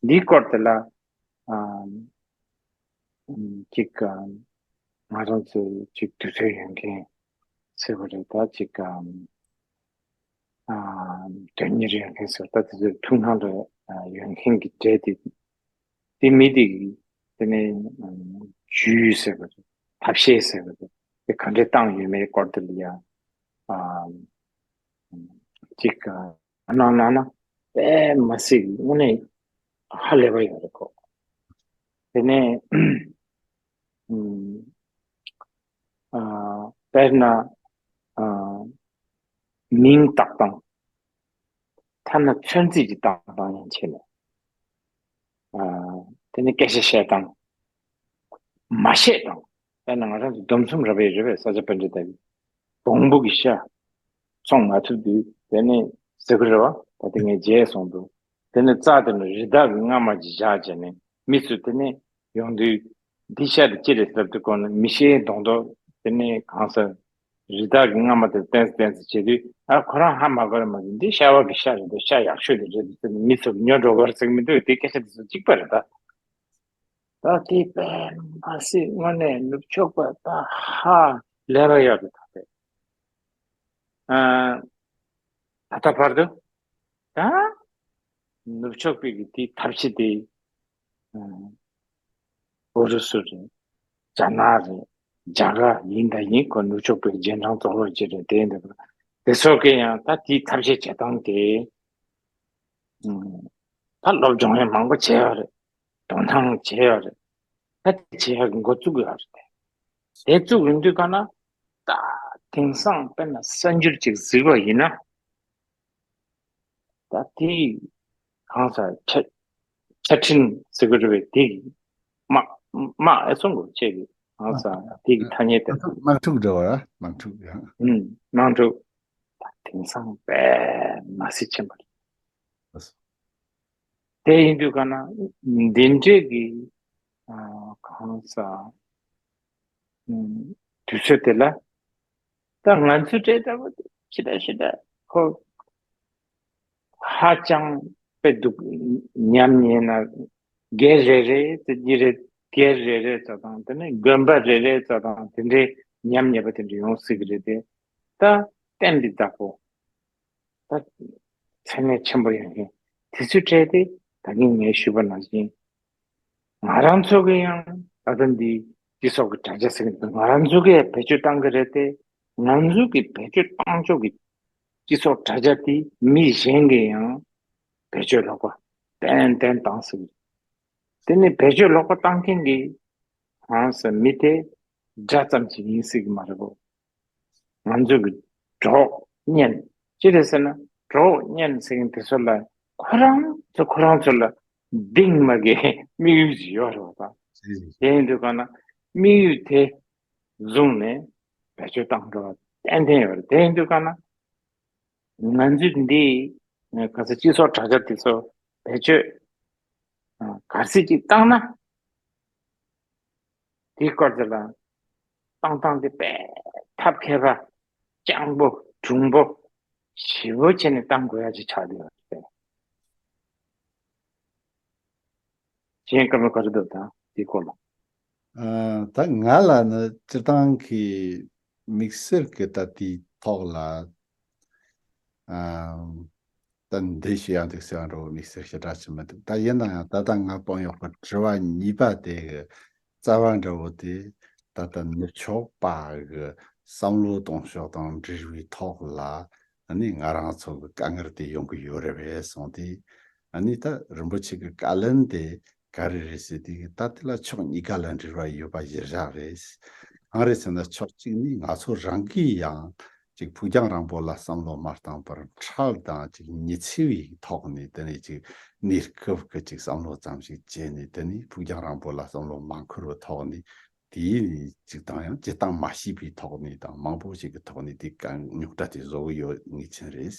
འདིའི་སྐོར་དེ་ལ་ཨ་ཅིག་ང་རང་ཚོའི་ཅིག་དུས་ཚོད་ཡོད་མཁན་ཟེར་བ་རེད། ད་ཅིག་ཨ་དོན་གཉེར་ཡོད་མཁན་ཟེར། ད་དེ་ཚོའི་ཐུགས་སྣང་ལ་ཡོད་མཁན་གྱི་གྲས་དེ་དེ་མི་དེ་གིས་དེ་ནས་ཇུས་ཟེར་བ་རེད། ཐབས་ཤེས་ཟེར་བ་རེད། དེ་ག་འདྲས་བཏང་ཡོད་མེད་སྐོར་དེ་ལ་ཡ་ཅིག་གནང་གནང་ན་དཔེ་མ་སྲིད་དངོས་གནས་ཧ་ལས་པ་ཡོད་རེད་ཁོ། དེ་ནས་ཨ་དཔེར་ན་ཨ་མིང་བཏགས་སྟངས། ཐ་ན་ཚོད་རྩིས་ཀྱི་བཏགས་སྟངས་ཡང་བྱས་ནས། ཨ་དེ་ནས་སྐད་ཆ་བཤད་སྟངས། མ་བཤད་སྟངས། དཔེར་ན་ང་རང་ཚོ་སྡོམ་གསུམ་ར་བའི་རེ་བའི་ས་ཆ་པཎྜི་ཏ་གི་བོང་བུ་གི་ཤ་འཚོང་མ་ཐུབ་དུས་དེ་ནས་ཟེར་གི་རེད་བ། ད་དེ་ངས་བརྗེད་སོང་འདུག་དེ་ནས་རྩྭ་དེ་ནས་རི་དྭགས་ཀྱི་རྔ་མ་ཅིག་བཞག་བྱས་ནས་མི་ཚོས་དེ་ནས་ཡོང་དུས་འདི་ཤ་དེ་ཅི་རེད་ཟེར་དུས་གོང་ནས་མི་ཤེས་མདོག་མདོག་དེ་ནས་གང་ཟེར། རི་དྭགས་ཀྱི་རྔ་མ་དེ་བསྟན་བསྟན་ཟེར་བྱེད་དུས། ཨ་ཁོ་རང་ཧ་མ་གོ་ར་མ་གི་འདི་ཤ་བ་གི་ཤ་རེད་འདུག་ཤ་ཡག་ཤོས་དེ་རེད་འདུག་ཟེར་ནས་མི་ཚོར་ཉོ་འགྲོ་གར་ཟེར་གི་མི་འདུག་དེ་སྐད་ཆ་དེ་ཚོ་གཅིག་པ་རེད་ད། ད་དེ་དཔེ་མ་སྲིད་དངོས་གནས་ནུབ་ཕྱོགས་པ་ད་ཧ་ལས་པ་ཡག་རེད་ད་དེ། ཨ། ད་ལྟ་བར་དུ་ད་ནུབ་ཕྱོགས་པའི་གི་དེའི་ཐབས་ཤེས་དེ། ཨ། ཨུ་རུ་སུ་རེད། རྒྱ་ནག་རེད། རྒྱ་གར་ཡིན་ད་ཡིན། ཁོ་ནུབ་ཕྱོགས་པའི་རྗེས་འབྲང་རྩ་བ་ཅིག་རེད། དེ་འདི་དེ་ཚོ་གི་ཡང་ད་དེའི་ཐབས་ཤེས་བྱེད་སྟངས་དེ། ཨ། ད་སློབ་སྦྱོང་ཡང་མང་པོ་བྱས་ཡོད་རེད། དོ་སྣང་བྱས་ཡོད་རེད། ད་དེ་བྱེད་ཡག་གི་འགོ་བཙུགས་ཡོད་རེད། དེ་བཙུགས་ཡོང་དུས་ག་ན། ད་དེང་སང་དཔེར་ན་གསར་འགྱུར་ཅིག་གཟིགས་པ་ཡིན་ན། ད་དེ་གང་ཟག་ཆ་ཆ་འཕྲིན་ཟེར་གི་རེད་པས། དེ་དམག་དམག་ཨེ་སོང་གོ་ཆེ་གི་གང་ཟག་དེ་གི་ཐ་སྙད་དེ། དམག་འཁྲུག་འདྲ་བ་ར། དམག་འཁྲུག་ཡང་། ཨུམ། དམག་འཁྲུག་ད་དེང་སང་དཔེ་མ་སྲིད་ཆེན་པོ་རེད། དེ་ཡིན་དུས་ག་ན་འདི་འདྲའི་གི་ཨ་གང་ཟག་ཨུམ། དུས་ཚོད་དེ་ལ། ད་ང་ཚོའི་གྲས་ལྟ་བུ་དེ་ཞེ་དྲག་ཞེ་དྲག་ཁོ་ཧ་ཅང་དཔེ་སྡུག་ཉམས་ཉེས་ན། སྒེར་རེ་རེ་དེ་གཉིས་རེ། སྒེར་རེ་རེ་ཚོ་དང་། དེ་ནས་དགོན་པ་རེ་རེ་ཚོ་དང་། དེ་འདྲའི་ཉམས་ཉེས་པ་དེ་འདྲ་ཡོང་སྲིད་ཀྱི་རེད་དེ། ད་གཏན་གྱི་བདག་པོ་ད་མཚན་གནས་ཆེན་པོ་ཡོང་མཁན་དེ་ཚོའི་གྲས་དེ། ད་གིན་ངས་ཞུས་པ་ནང་བཞིན། ང་རང་ཚོ་གི་ཡང་ད་ལྟ་འདི་སྤྱི་ཚོགས་ཀྱི་དྲ་རྒྱ་ཟེར་གྱི་འདུག་ང་རང་ཚོ་གིས་བེད་སྤྱོད་བཏང་གི་རེད་དེ། ང་ཚོ་གིས་བེད་སྤྱོད་བཏང་ཕྱོགས་ཀྱི་སྤྱི་ཚོགས་དྲ་རྒྱ་དེ་མི་གཞན་གྱིས་ཡང་བེད་སྤྱོད་ལོག་པ་ཏན་ཏན་བཏང་སྲིད་ཀྱི་རེད། དེ་ནི་བེད་སྤྱོད་ལོག་པ་བཏང་མཁན་གྱི་ཧང་སང་མི་དེ་དགྲ་ཙམ་ཞིག་ཡིན་སྲིད་ཀྱི་མ་རེད་གོ། ང་ཚོ་གི་གྲོགས་གཉེན། ཅི་རེད་ཟེར་ན། གྲོགས་གཉེན་ཟེར་མཁན་དེ་ཚོ་ལ་ཁོ་རང་ཚོ་ཁོ་རང་ཚོ་ལ་གདིང་མ་གའི་དམིགས་ཡུལ་ཞིག་ཡོད་རེད་པ། དེ་ཡིན་དུས་ག་ན་དམིགས་ཡུལ་དེ་བཟུང་ནས་བེད་སྤྱོད་བཏང་འགྲོ་བ་ཏན་ཏན་ཡོད་རེད། དེ་ཡིན་དུས་ག་ན་ང་ཚོས་འདི་ག་ས་སྤྱི་ཚོགས་དྲ་རྒྱ་དེ་ཚོ་བེད་སྤྱོད་ག་རེ་ཟེར་ཅིག་བཏང་ན། དེའི་སྐོར་དེ་ལ་བཏང་སྟངས་དེ་དཔེ་ཐབས་མཁས་པ་སྤྱང་པོ་གྲུང་པོ་ཞེ་པོ་བྱས་ནས་བཏང་དགོས་ཡ་ཅིག་ཆགས་བསྡད་ཡོད་རེད། གཞན་བཀའ་མོལ་ག་རེ་འདུག་ད་དེའི་སྐོར་ལ། ཨ། ད་ང་ལ་ནི་སྤྱིར་བཏང་གི་དམིགས་བསལ་གྱི་ད་དེའི་ཐོག་ལ། ཨ། ད་འདི་ཞུ་ཡ་འདུག་ཟེར་བ་འདྲ་བོ་དམིགས་བསལ་ཞེ་དྲག་ཅིག་མི་འདུག་ད་ཡིན་ན་ཡང་ད་ལྟ་ང་བཏང་ཡོད་པ་དྲི་བ་གཉིས་པ་དེ་གི་རྩ་བ་འདྲ་བོ་དེ། ད་ལྟ་ནུབ་ཕྱོགས་པ་གི་བསམ་བློ་གཏོང་ཕྱོགས་དང་འབྲེལ་བའི་ཐོག་ལ། ཨ་ནི་ང་རང་ཚོ་གི་དཀའ་ངལ་དེ་ཡོང་གི་ཡོད་རེད་པས་གསུངས་ཏེ། ཨ་ནི་ད་རིན་པོ་ཆེ་གི་བཀའ་ལན་དེ་ག་རེ་རེད་ཟེར་དུས། ད་དེ་ལ་ཕྱོགས་གཉིས་ཀ་ལ་འབྲེལ་བ་ཡོད་པ་གཞིར་བཞག་རེད། གང་རེད་ཟེར་ན། ཕྱོགས་གཅིག་ནི་ང་ཚོ་རང་གིས་ཡང་ཅིག་ཕུགས་རྒྱང་རིང་པོ་ལ་བསམ་བློ་མ་བཏང་བར། འཕྲལ་དང་ཅིག་ཉི་ཚེ་བའི་ཐོག་ནས། དེ་ནས་ཅིག་གནས་སྐབས་ཀྱི་ཅིག་བསམ་བློ་ཙམ་ཞིག་བྱས་ནས། དེ་ནས་ཕུགས་རྒྱང་རིང་པོ་ལ་བསམ་བློ་མ་འཁོར་བའི་ཐོག་ནས། དེའི་ནས་ཅིག་དང་ཡང་བྱེད་སྟངས་མ་ཤེས་པའི་ཐོག་ནས་དང་། མང་པོ་ཞིག་གི་ཐོག་ནས་དེ་ག་རྙོག་དྲ་དེ་བཟོ་གི་ཡོད་ངེས་ཅན་རེད།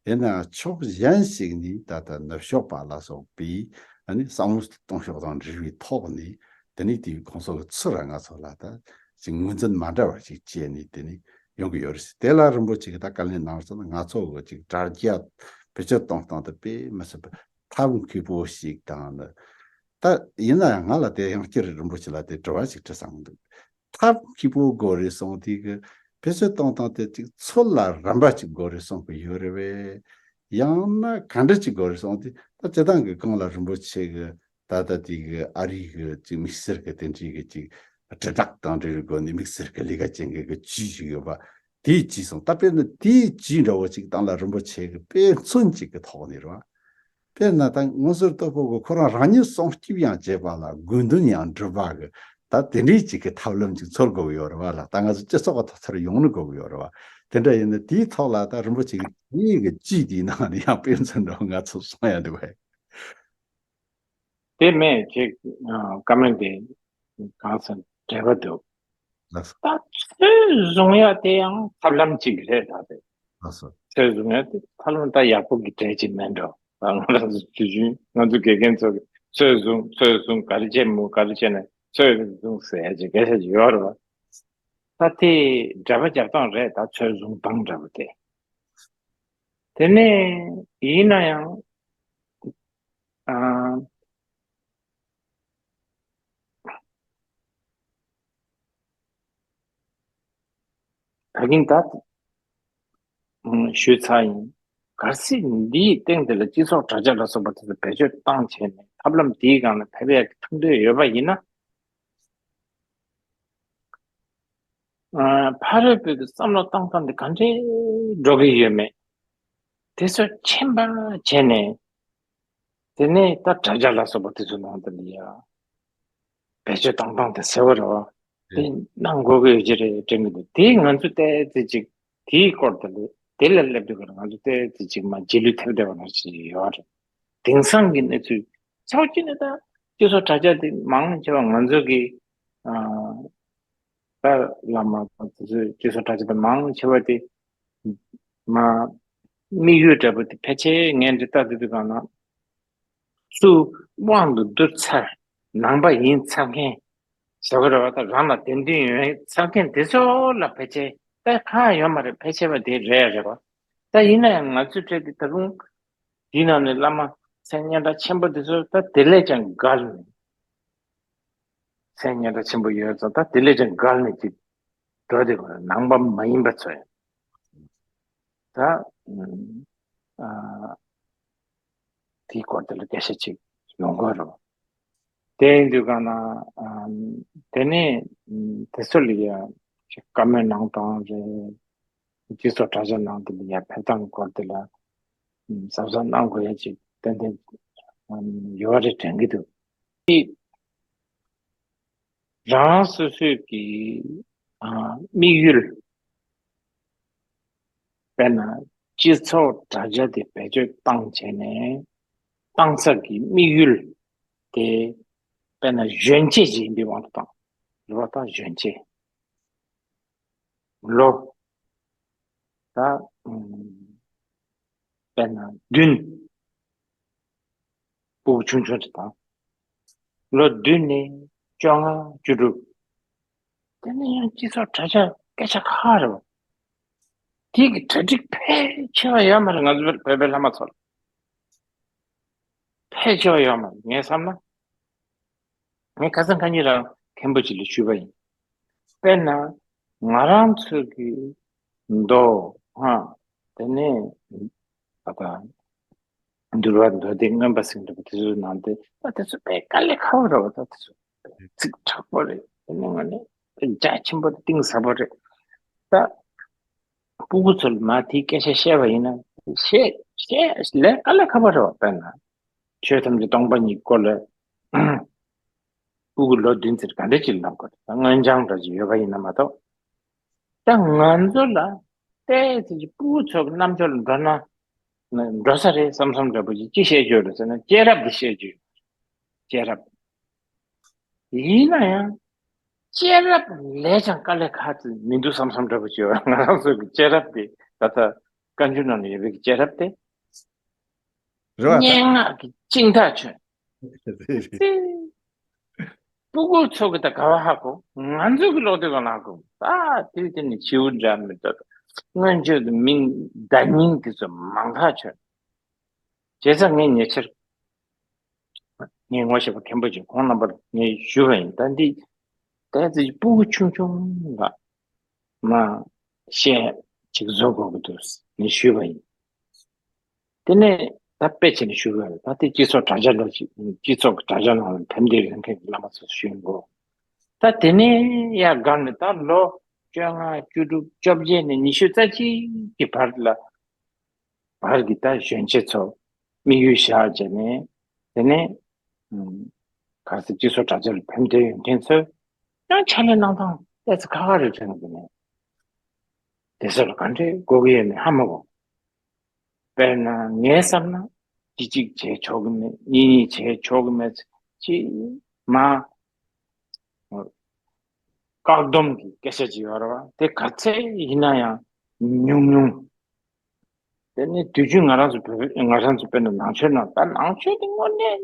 དེས་ན་ཕྱོགས་གཞན་ཞིག་ནས་ད་ལྟ་ནུབ་ཕྱོགས་པ་ལ་སོགས་པའི་ཨ་ནི་བསམ་བློ་གཏོང་ཕྱོགས་དང་འབྲེལ་བའི་ཐོག་ནས། དེ་ནས་དེའི་ཁོང་ཚོ་གི་ཚུར་ང་ཚོ་ལ་ད་ཅིག་ངོས་འཛིན་མ་འདྲ་བ་ཞིག་བྱས་ནས་དེ་ནས་ཡོང་གི་ཡོད་རེད། དེ་ལ་རིན་པོ་ཆེ་གིས་ད་བཀའ་ལན་གནང་ཙང་། ང་ཚོ་གི་ཅིག་དྲ་རྒྱ་བེད་སྤྱོད་གཏོང་སྟངས་དེ་དཔེ་མི་སྲིད་པ་ཐབས་མཁས་པོ་ཞིག་དང་ནི། ད་ཡིན་ན་ཡང་ང་ལ་དེ་ཡང་བསྐྱར་རིན་པོ་ཆེ་ལ་དེ་དྲི་བ་ཞིག་དྲི་བསམ་འདུག་ཐབས་མཁས་པོ་དགོས་རེད་གསུངས་དུས་ཀྱི་བེད་སྤྱོད་གཏོང་སྟངས་དེ་ཅིག་ཚུལ་ལ་རན་པ་ཅིག་དགོས་རེད་གསུངས་ཀྱི་ཡོད་རེད་པས། ཡང་ན་ག་འདྲ་ཅིག་དགོས་རེད་གསུངས་དུས། ད་སྤྱིར་བཏང་གི་གོང་ལ་རིན་པོ་ཆེ་གི་ད་ལྟ་དེ་གི་ཨ་རིའི་གི་ཅིག་དམིགས་བསལ་གི་དེ་འདྲའི་གི་ཅིག་དྲིལ་བསྒྲགས་དང་འབྲེལ་བའི་སྒོ་ནས་དམིགས་བསལ་གི་ལས་ཀ་བྱེད་མཁན་གི་ཇུས་ཤིག་ཡོད་པ་དེ་བྱས་སོང་། ད་དཔེར་ན་དེའི་ཇུས་འདྲ་བོ་ཅིག་བཏང་ལ། རིན་པོ་ཆེ་གི་དཔེ་མཚོན་ཅིག་གི་ཐོག་ནས་རེད་བ། དཔེར་ན་ད་ངོ་སོར་སྟོབས་པོ་གི་ཁོ་རང་རང་ཉིད་སྲུང་སྐྱོབ་ཡང་བྱེད་པ་ལ་དགོས་འདུན་ཡང་འགྲུབ་པ་གི། ད་དེ་འདྲའི་ཅིག་གི་ཐབས་ལམ་ཅིག་འཚོལ་དགོས་ཀྱི་ཡོད་རེད་བ་ལ། ད་ང་ཚོ་སྤྱི་ཚོགས་ཀྱི་ཐོག་ཚུར་ཡོང་ནི་དགོས་ཀྱི་ཡོད་རེད་བ། དེ་འདྲ་ཡིན་ན་དེའི་ཐོག་ལ་ད་རིན་པོ་ཆེ་གི་དེའི་གི་ཇུས་དེའི་ནང་ནས་ཡང་དཔེ་མཚོན་འདྲ་བོ་ང་ཚོ་གསུང་ཡ་འདུག་བས། དེ་མེད་ཅིག་ཨ། བཀའ་མོལ་དེ་གང་ཟེར་འབྲེལ་བ་འདུག་ལགས་སོ། ད་ཚོད་བཟུང་ཡ་དེ་ཡང་ཐབས་ལམ་གཅིག་རེད། ད་དེ་ལགས་སོ། ཚོད་བཟུང་ཡ་དེ་ཐབས་ལམ་ད་ཡག་པོ་གི་གྲས་ཅིག་མེད་འགྲོ། ད་ང་རང་ཚོ་དུས་རྒྱུན་ང་ཚོ་དགེ་རྒན་ཚོ་གིས་ཚོད་བཟུང་། ཚོད་བཟུང་། ག་རེ་བྱས་མོ། ག་རེ་བྱས་ནས་ཚོད་བཟུང་ཟེར་ཡ་ཅིག་སྐད་ཆ་ཅིག་ཡོད་རེད་བ། ད་དེ་འབྲེལ་བ་རྒྱག་སྟངས་རེད། ད་ཚོད་བཟུང་སྟངས་འདྲ་བོ་དེ། དེ་ནས་ཡིན་ན་ཡང་ཨ། ད་གིན་ད་ ཞུས་ཚར་ཡིན། གལ་སྲིད་འདིའི་སྟེང་དེ་ལ་སྤྱི་ཚོགས་དྲ་རྒྱ་ལ་སོགས་པ་དེ་ཚོ་བེད་སྤྱོད་བཏང་བྱས་ནས་ཐབས་ལམ་དེའི་སྒང་ལ་ཕེབས་ཡག་གི་ཐུགས་འདོད་ཡོད་པ་ཡིན་ན། ཕ་རོལ་པོའི་བསམ་བློ་བཏང་སྟངས་དེ་ག་འདྲས་འགྲོ་གི་ཡོད་མེད། དེ་ཚོ་མཁྱེན་པ་བྱས་ནས། དེ་ནས་ད་དྲ་རྒྱ་ལ་སོགས་པ་དེ་ཚོ་ནང་དུ་ལ་ཡ་བེད་སྤྱོད་བཏང་སྟངས་དེ་གསལ་བོ་རེད་བ། དེ་གནང་དགོས་ཀྱི་ཡོད་ཀྱི་རེད་དྲན་གྱི་འདུག་དེ་ང་ཚོ་ཏོག་ཙམ་ཅིག་དེའི་སྐོར་དུ་ལས་དེ་ལ་སླེབས་དུས་ཀར་ང་ཚོ་ཏོག་ཙམ་ཅིག་མ་རྗེས་ལུས་ཐེབས་བསྡད་པ་ནང་བཞིན་ཡོད་རེད། དེང་སང་གི་གནས་ཚུལ་ཆ་བཞག་ན་ད་སྤྱི་ཚོགས་དྲ་རྒྱ་དེ་མང་ཆེ་བ་ང་ཚོ་གི་ད་བླ་མ་དང་དེ་ཚོའི་སྤྱི་ཚོགས་དྲ་རྒྱ་དེ་མང་ཆེ་བ་དེ་མ་དམིགས་ཡུལ་འདྲ་པོ་དེ་ཕལ་ཆེར་ངས་འདི་ལྟ་དུས་དུས་གང་ན། སུ་དབང་དུ་བསྡུར་ཚར། ནང་པ་ཡིན་ཚར་མཁན་ཟེར་གི་རེད་བ། ད་རང་ལ་དད་འདུན་ཡོད་ཚར་མཁན་དེ་ཚོ་ལ་ཕལ་ཆེར་ད་ཁག་ཡོད་མ་རེད། ཕལ་ཆེ་བ་དེ་རེད་རེད་བ། ད་ཡིན་ན་ཡང་ང་ཚོའི་གྲས་དེ་ད་རུང་དེའི་ནང་ནས་བླ་མ་མཚན་སྙན་གྲགས་ཆེན་པོ་དེ་ཚོ་ད་དེ་ལས་ཀྱང་བརྒལ་ནས། མཚན་སྙན་གྲགས་ཆེན་པོ་ཡོད་ཙང་ད་དེ་ལས་ཀྱང་བརྒལ་ནས་ཅིག་འགྲོ་དེ་གོ་ནང་པ་མ་ཡིན་པ་ཚོ་ཡང་ད་ཨ་དེའི་སྐོར་དེ་ལ་སྐད་ཆ་ཅིག་ཡོང་གི་རེད། དེ་ཡིན་དུས་གང་ན་ཨ་དེ་ནས་དེ་ཚོ་ལ་ཡ་ཅིག་བཀའ་མོལ་གནང་སྟངས་རེད། སྤྱི་ཚོགས་དྲ་རྒྱ་ནང་དེ་ལ་ཡ་ཕེབས་སྟངས་སྐོར་དེ་ལ་གཟབ་གཟབ་གནང་དགོས་ཡ་ཅིག་ཏན་ཏན་ཡོད་རེད་དྲན་གྱི་འདུག་རང་སོ་སོའི་གི་ཨ་དམིགས་ཡུལ། དཔེར་ན་སྤྱི་ཚོགས་དྲ་རྒྱ་དེ་བེད་སྤྱོད་བཏང་བྱས་ནས་བཏང་ས་གི་དམིགས་ཡུལ་དེ་དཔེར་ན་གཞོན་སྐྱེས་ཅིག་ཡིན་པའི་དབང་དུ་བཏང་། རེད་བ། ད་གཞོན་སྐྱེས་ལོ་ད་ཨུམ་དཔེར་ན་བདུན། སྤུ་གུ་ཆུང་ཆུང་དེ་དང་། ལོ་བདུན་ནས་བཅོ་ལྔ་བཅུ་དྲུག་དེ་ནས་ཡང་སྤྱི་ཚོགས་དྲ་རྒྱ་སྐད་ཆ་ཁག་རེད་བ། དེ་གི་གྲ་སྒྲིག་ཕལ་ཆེ་བ་ཡོད་མ་རེད། ང་ཚོ་བོད་པའི་བླ་མ་ཚོ་ལ་ཕལ་ཆེ་བ་ཡོད་མ་རེད། ངས་བསམ་ན་ངས་ཁ་སང་ཁ་ཉིན་རང་མཁན་པོ་ཅིག་ལ་ཞུས་པ་ཡིན། དཔེར་ན་ང་རང་ཚོ་གི་མདོ་ཧ་དེ་ནས་ད་ལྟ་འདུལ་བ་མདོ་སྡེ་མངོན་པ་ཟེར་འདུག་དེ་ཚོའི་ནང་དེ་ད་དེ་ཚོ་དཔེ་དཀའ་ལས་ཁག་པོ་རེད་བ། ད་དེ་ཚོ་ཚིག་དྲག་པོ་རེད། དེ་ནས་ང་ནི་རྒྱ་ཆེན་པོ་རེད། གཏིང་ཟབ་པོ་རེད། ད་སྤུ་གུ་ཚོ་ལ་མ་དེའི་སྐད་ཆ་བཤད་པ་ཡིན་ན་བཤད་བཤད་ལས་དཀའ་ལས་ཁག་པོ་རེད་བ། དཔེར་ན་ཆོས་ཐམས་ཅད་སྟོང་པ་ཉིད་སྐོར་ལ་སྤུ་གུ་ལོ་བདུན་ཙམ་ག་འདྲ་ཅིག་ལབ་དགོས་རེད། ད་སྔོན་སྦྱང་འདྲ་ཅིག་ཡོད་པ་ཡིན་ན་མ་གཏོགས། ད་ང་ཚོ་ལ་ཏོག་ཙམ་ཅིག་སྤུ་གུ་ཚོ་གི་རྣམ་དཔྱོད་ལ་འགྲོ་ན་འགྲོ་ས་རེད་བསམ་བསམ་འདྲ་པོ་ཅིག་ཅི་བཤད་རྒྱུ་རེད་ཟེར་ན་སྐྱེས་རབས་འདི་བཤད་རྒྱུ་ཡོད། སྐྱེས་རབས། ཡིན་ན་ཡང་སྐྱེས་རབས་ལས་ཀྱང་དཀའ་ལས་ཁག་ཅིག་མི་འདུག་བསམ་བསམ་འདྲ་པོ་ཅིག་ཡོད། ང་རང་ཚོ་གི་སྐྱེས་རབས་དེ་ད་ལྟ་བཀའ་འགྱུར་ནང་ལ་ཡོད་པའི་གི་སྐྱེས་རབས་དེ་རེད་བ། ད་སྙན་ངག་གི་གཅིག་མཐའ་ཆོད། སྤུ་གུ་ཚོ་གི་ད་ག་བ་ཧ་གོ། ང་ཚོ་གི་ལོག་དེ་ག་ན་གོ། ད་དེ་དེ་ནི་བྱིའུ་འདྲ་མི་འདུག་སྔོན་ཆད་དུ་མིང་བརྡ་རྙིང་དེ་ཚོ་མང་ཐག་ཆོད། བྱས་ཙང་ངས་ཉེ་ཆར་ངས་ངོ་ཤེས་པ་མཁན་པོ་ཅིག་ཁོང་རྣམ་པར་ངས་ཞུས་པ་ཡིན། ད་འདི་ད་ཙི་སྤུ་གུ་ཆུང་ཆུང་ལ་མ་བཤད་ཅིག་བཟོ་དགོས་ཀྱི་འདུག་ངས་ཞུས་པ་ཡིན། དེ་ནས་ད་དཔེ་བྱས་ནས་ཞུ་དགོས་རེད། ད་དེ་སྤྱི་ཚོགས་དྲ་རྒྱ་ལ་ཅིག་སྤྱི་ཚོགས་ཀྱི་དྲ་རྒྱ་ནང་ལ་ཕེབས་བསྡད་ཡོད་མཁན་གྱི་བླ་མ་ཚོ་ཞུ་དགོས། ད་དེ་ནས་ཡར་བསྒང་ནས་ད་ལོ་བཅོ་ལྔ་བཅུ་དྲུག་བཅོ་བརྒྱད་ནས་ཉི་ཤུ་རྩ་གཅིག་གི་བར་ལ་བར་གྱི་ད་གཞོན་སྐྱེས་ཚོ་དམིགས་ཡུལ་བཞག་བྱས་ནས་དེ་ནས་ག་ཚོད་སྤྱི་ཚོགས་དྲ་རྒྱ་ལ་ཕེབས་བསྡད་ཡོད་མཁན་ཚོས་ཡང་ཕྱག་ལས་གནང་སྟངས་ཏོག་ཙམ་ཁག་ཁག་རེད་དྲན་གྱི་འདུག་ནས་དེ་ཚོ་ལ་ག་འདྲས་དགོས་ཀྱི་ཡོད་མེད་ཧ་མ་གོ། དཔེར་ན་ངས་བསམ་ན་གཅིག་གཅིག་བྱས་ཆོག་གི་མེད། གཉིས་གཉིས་བྱས་ཆོག་གི་མེད། ཅིག་མ་བཀག་སྡོམ་གྱི་སྐད་ཆ་ཅིག་ཡོད་རེད་བ། དེ་ག་ཚད་ཡིན་ན་ཡང་ཉུང་ཉུང་། དེ་ནི་དུས་རྒྱུན་ང་རང་ཚོ་བོད་ང་རང་ཚོ་དཔེར་ན་ནང་ཆོས་ནང་ད་ནང་ཆོས་དེ་དངོས་གནས་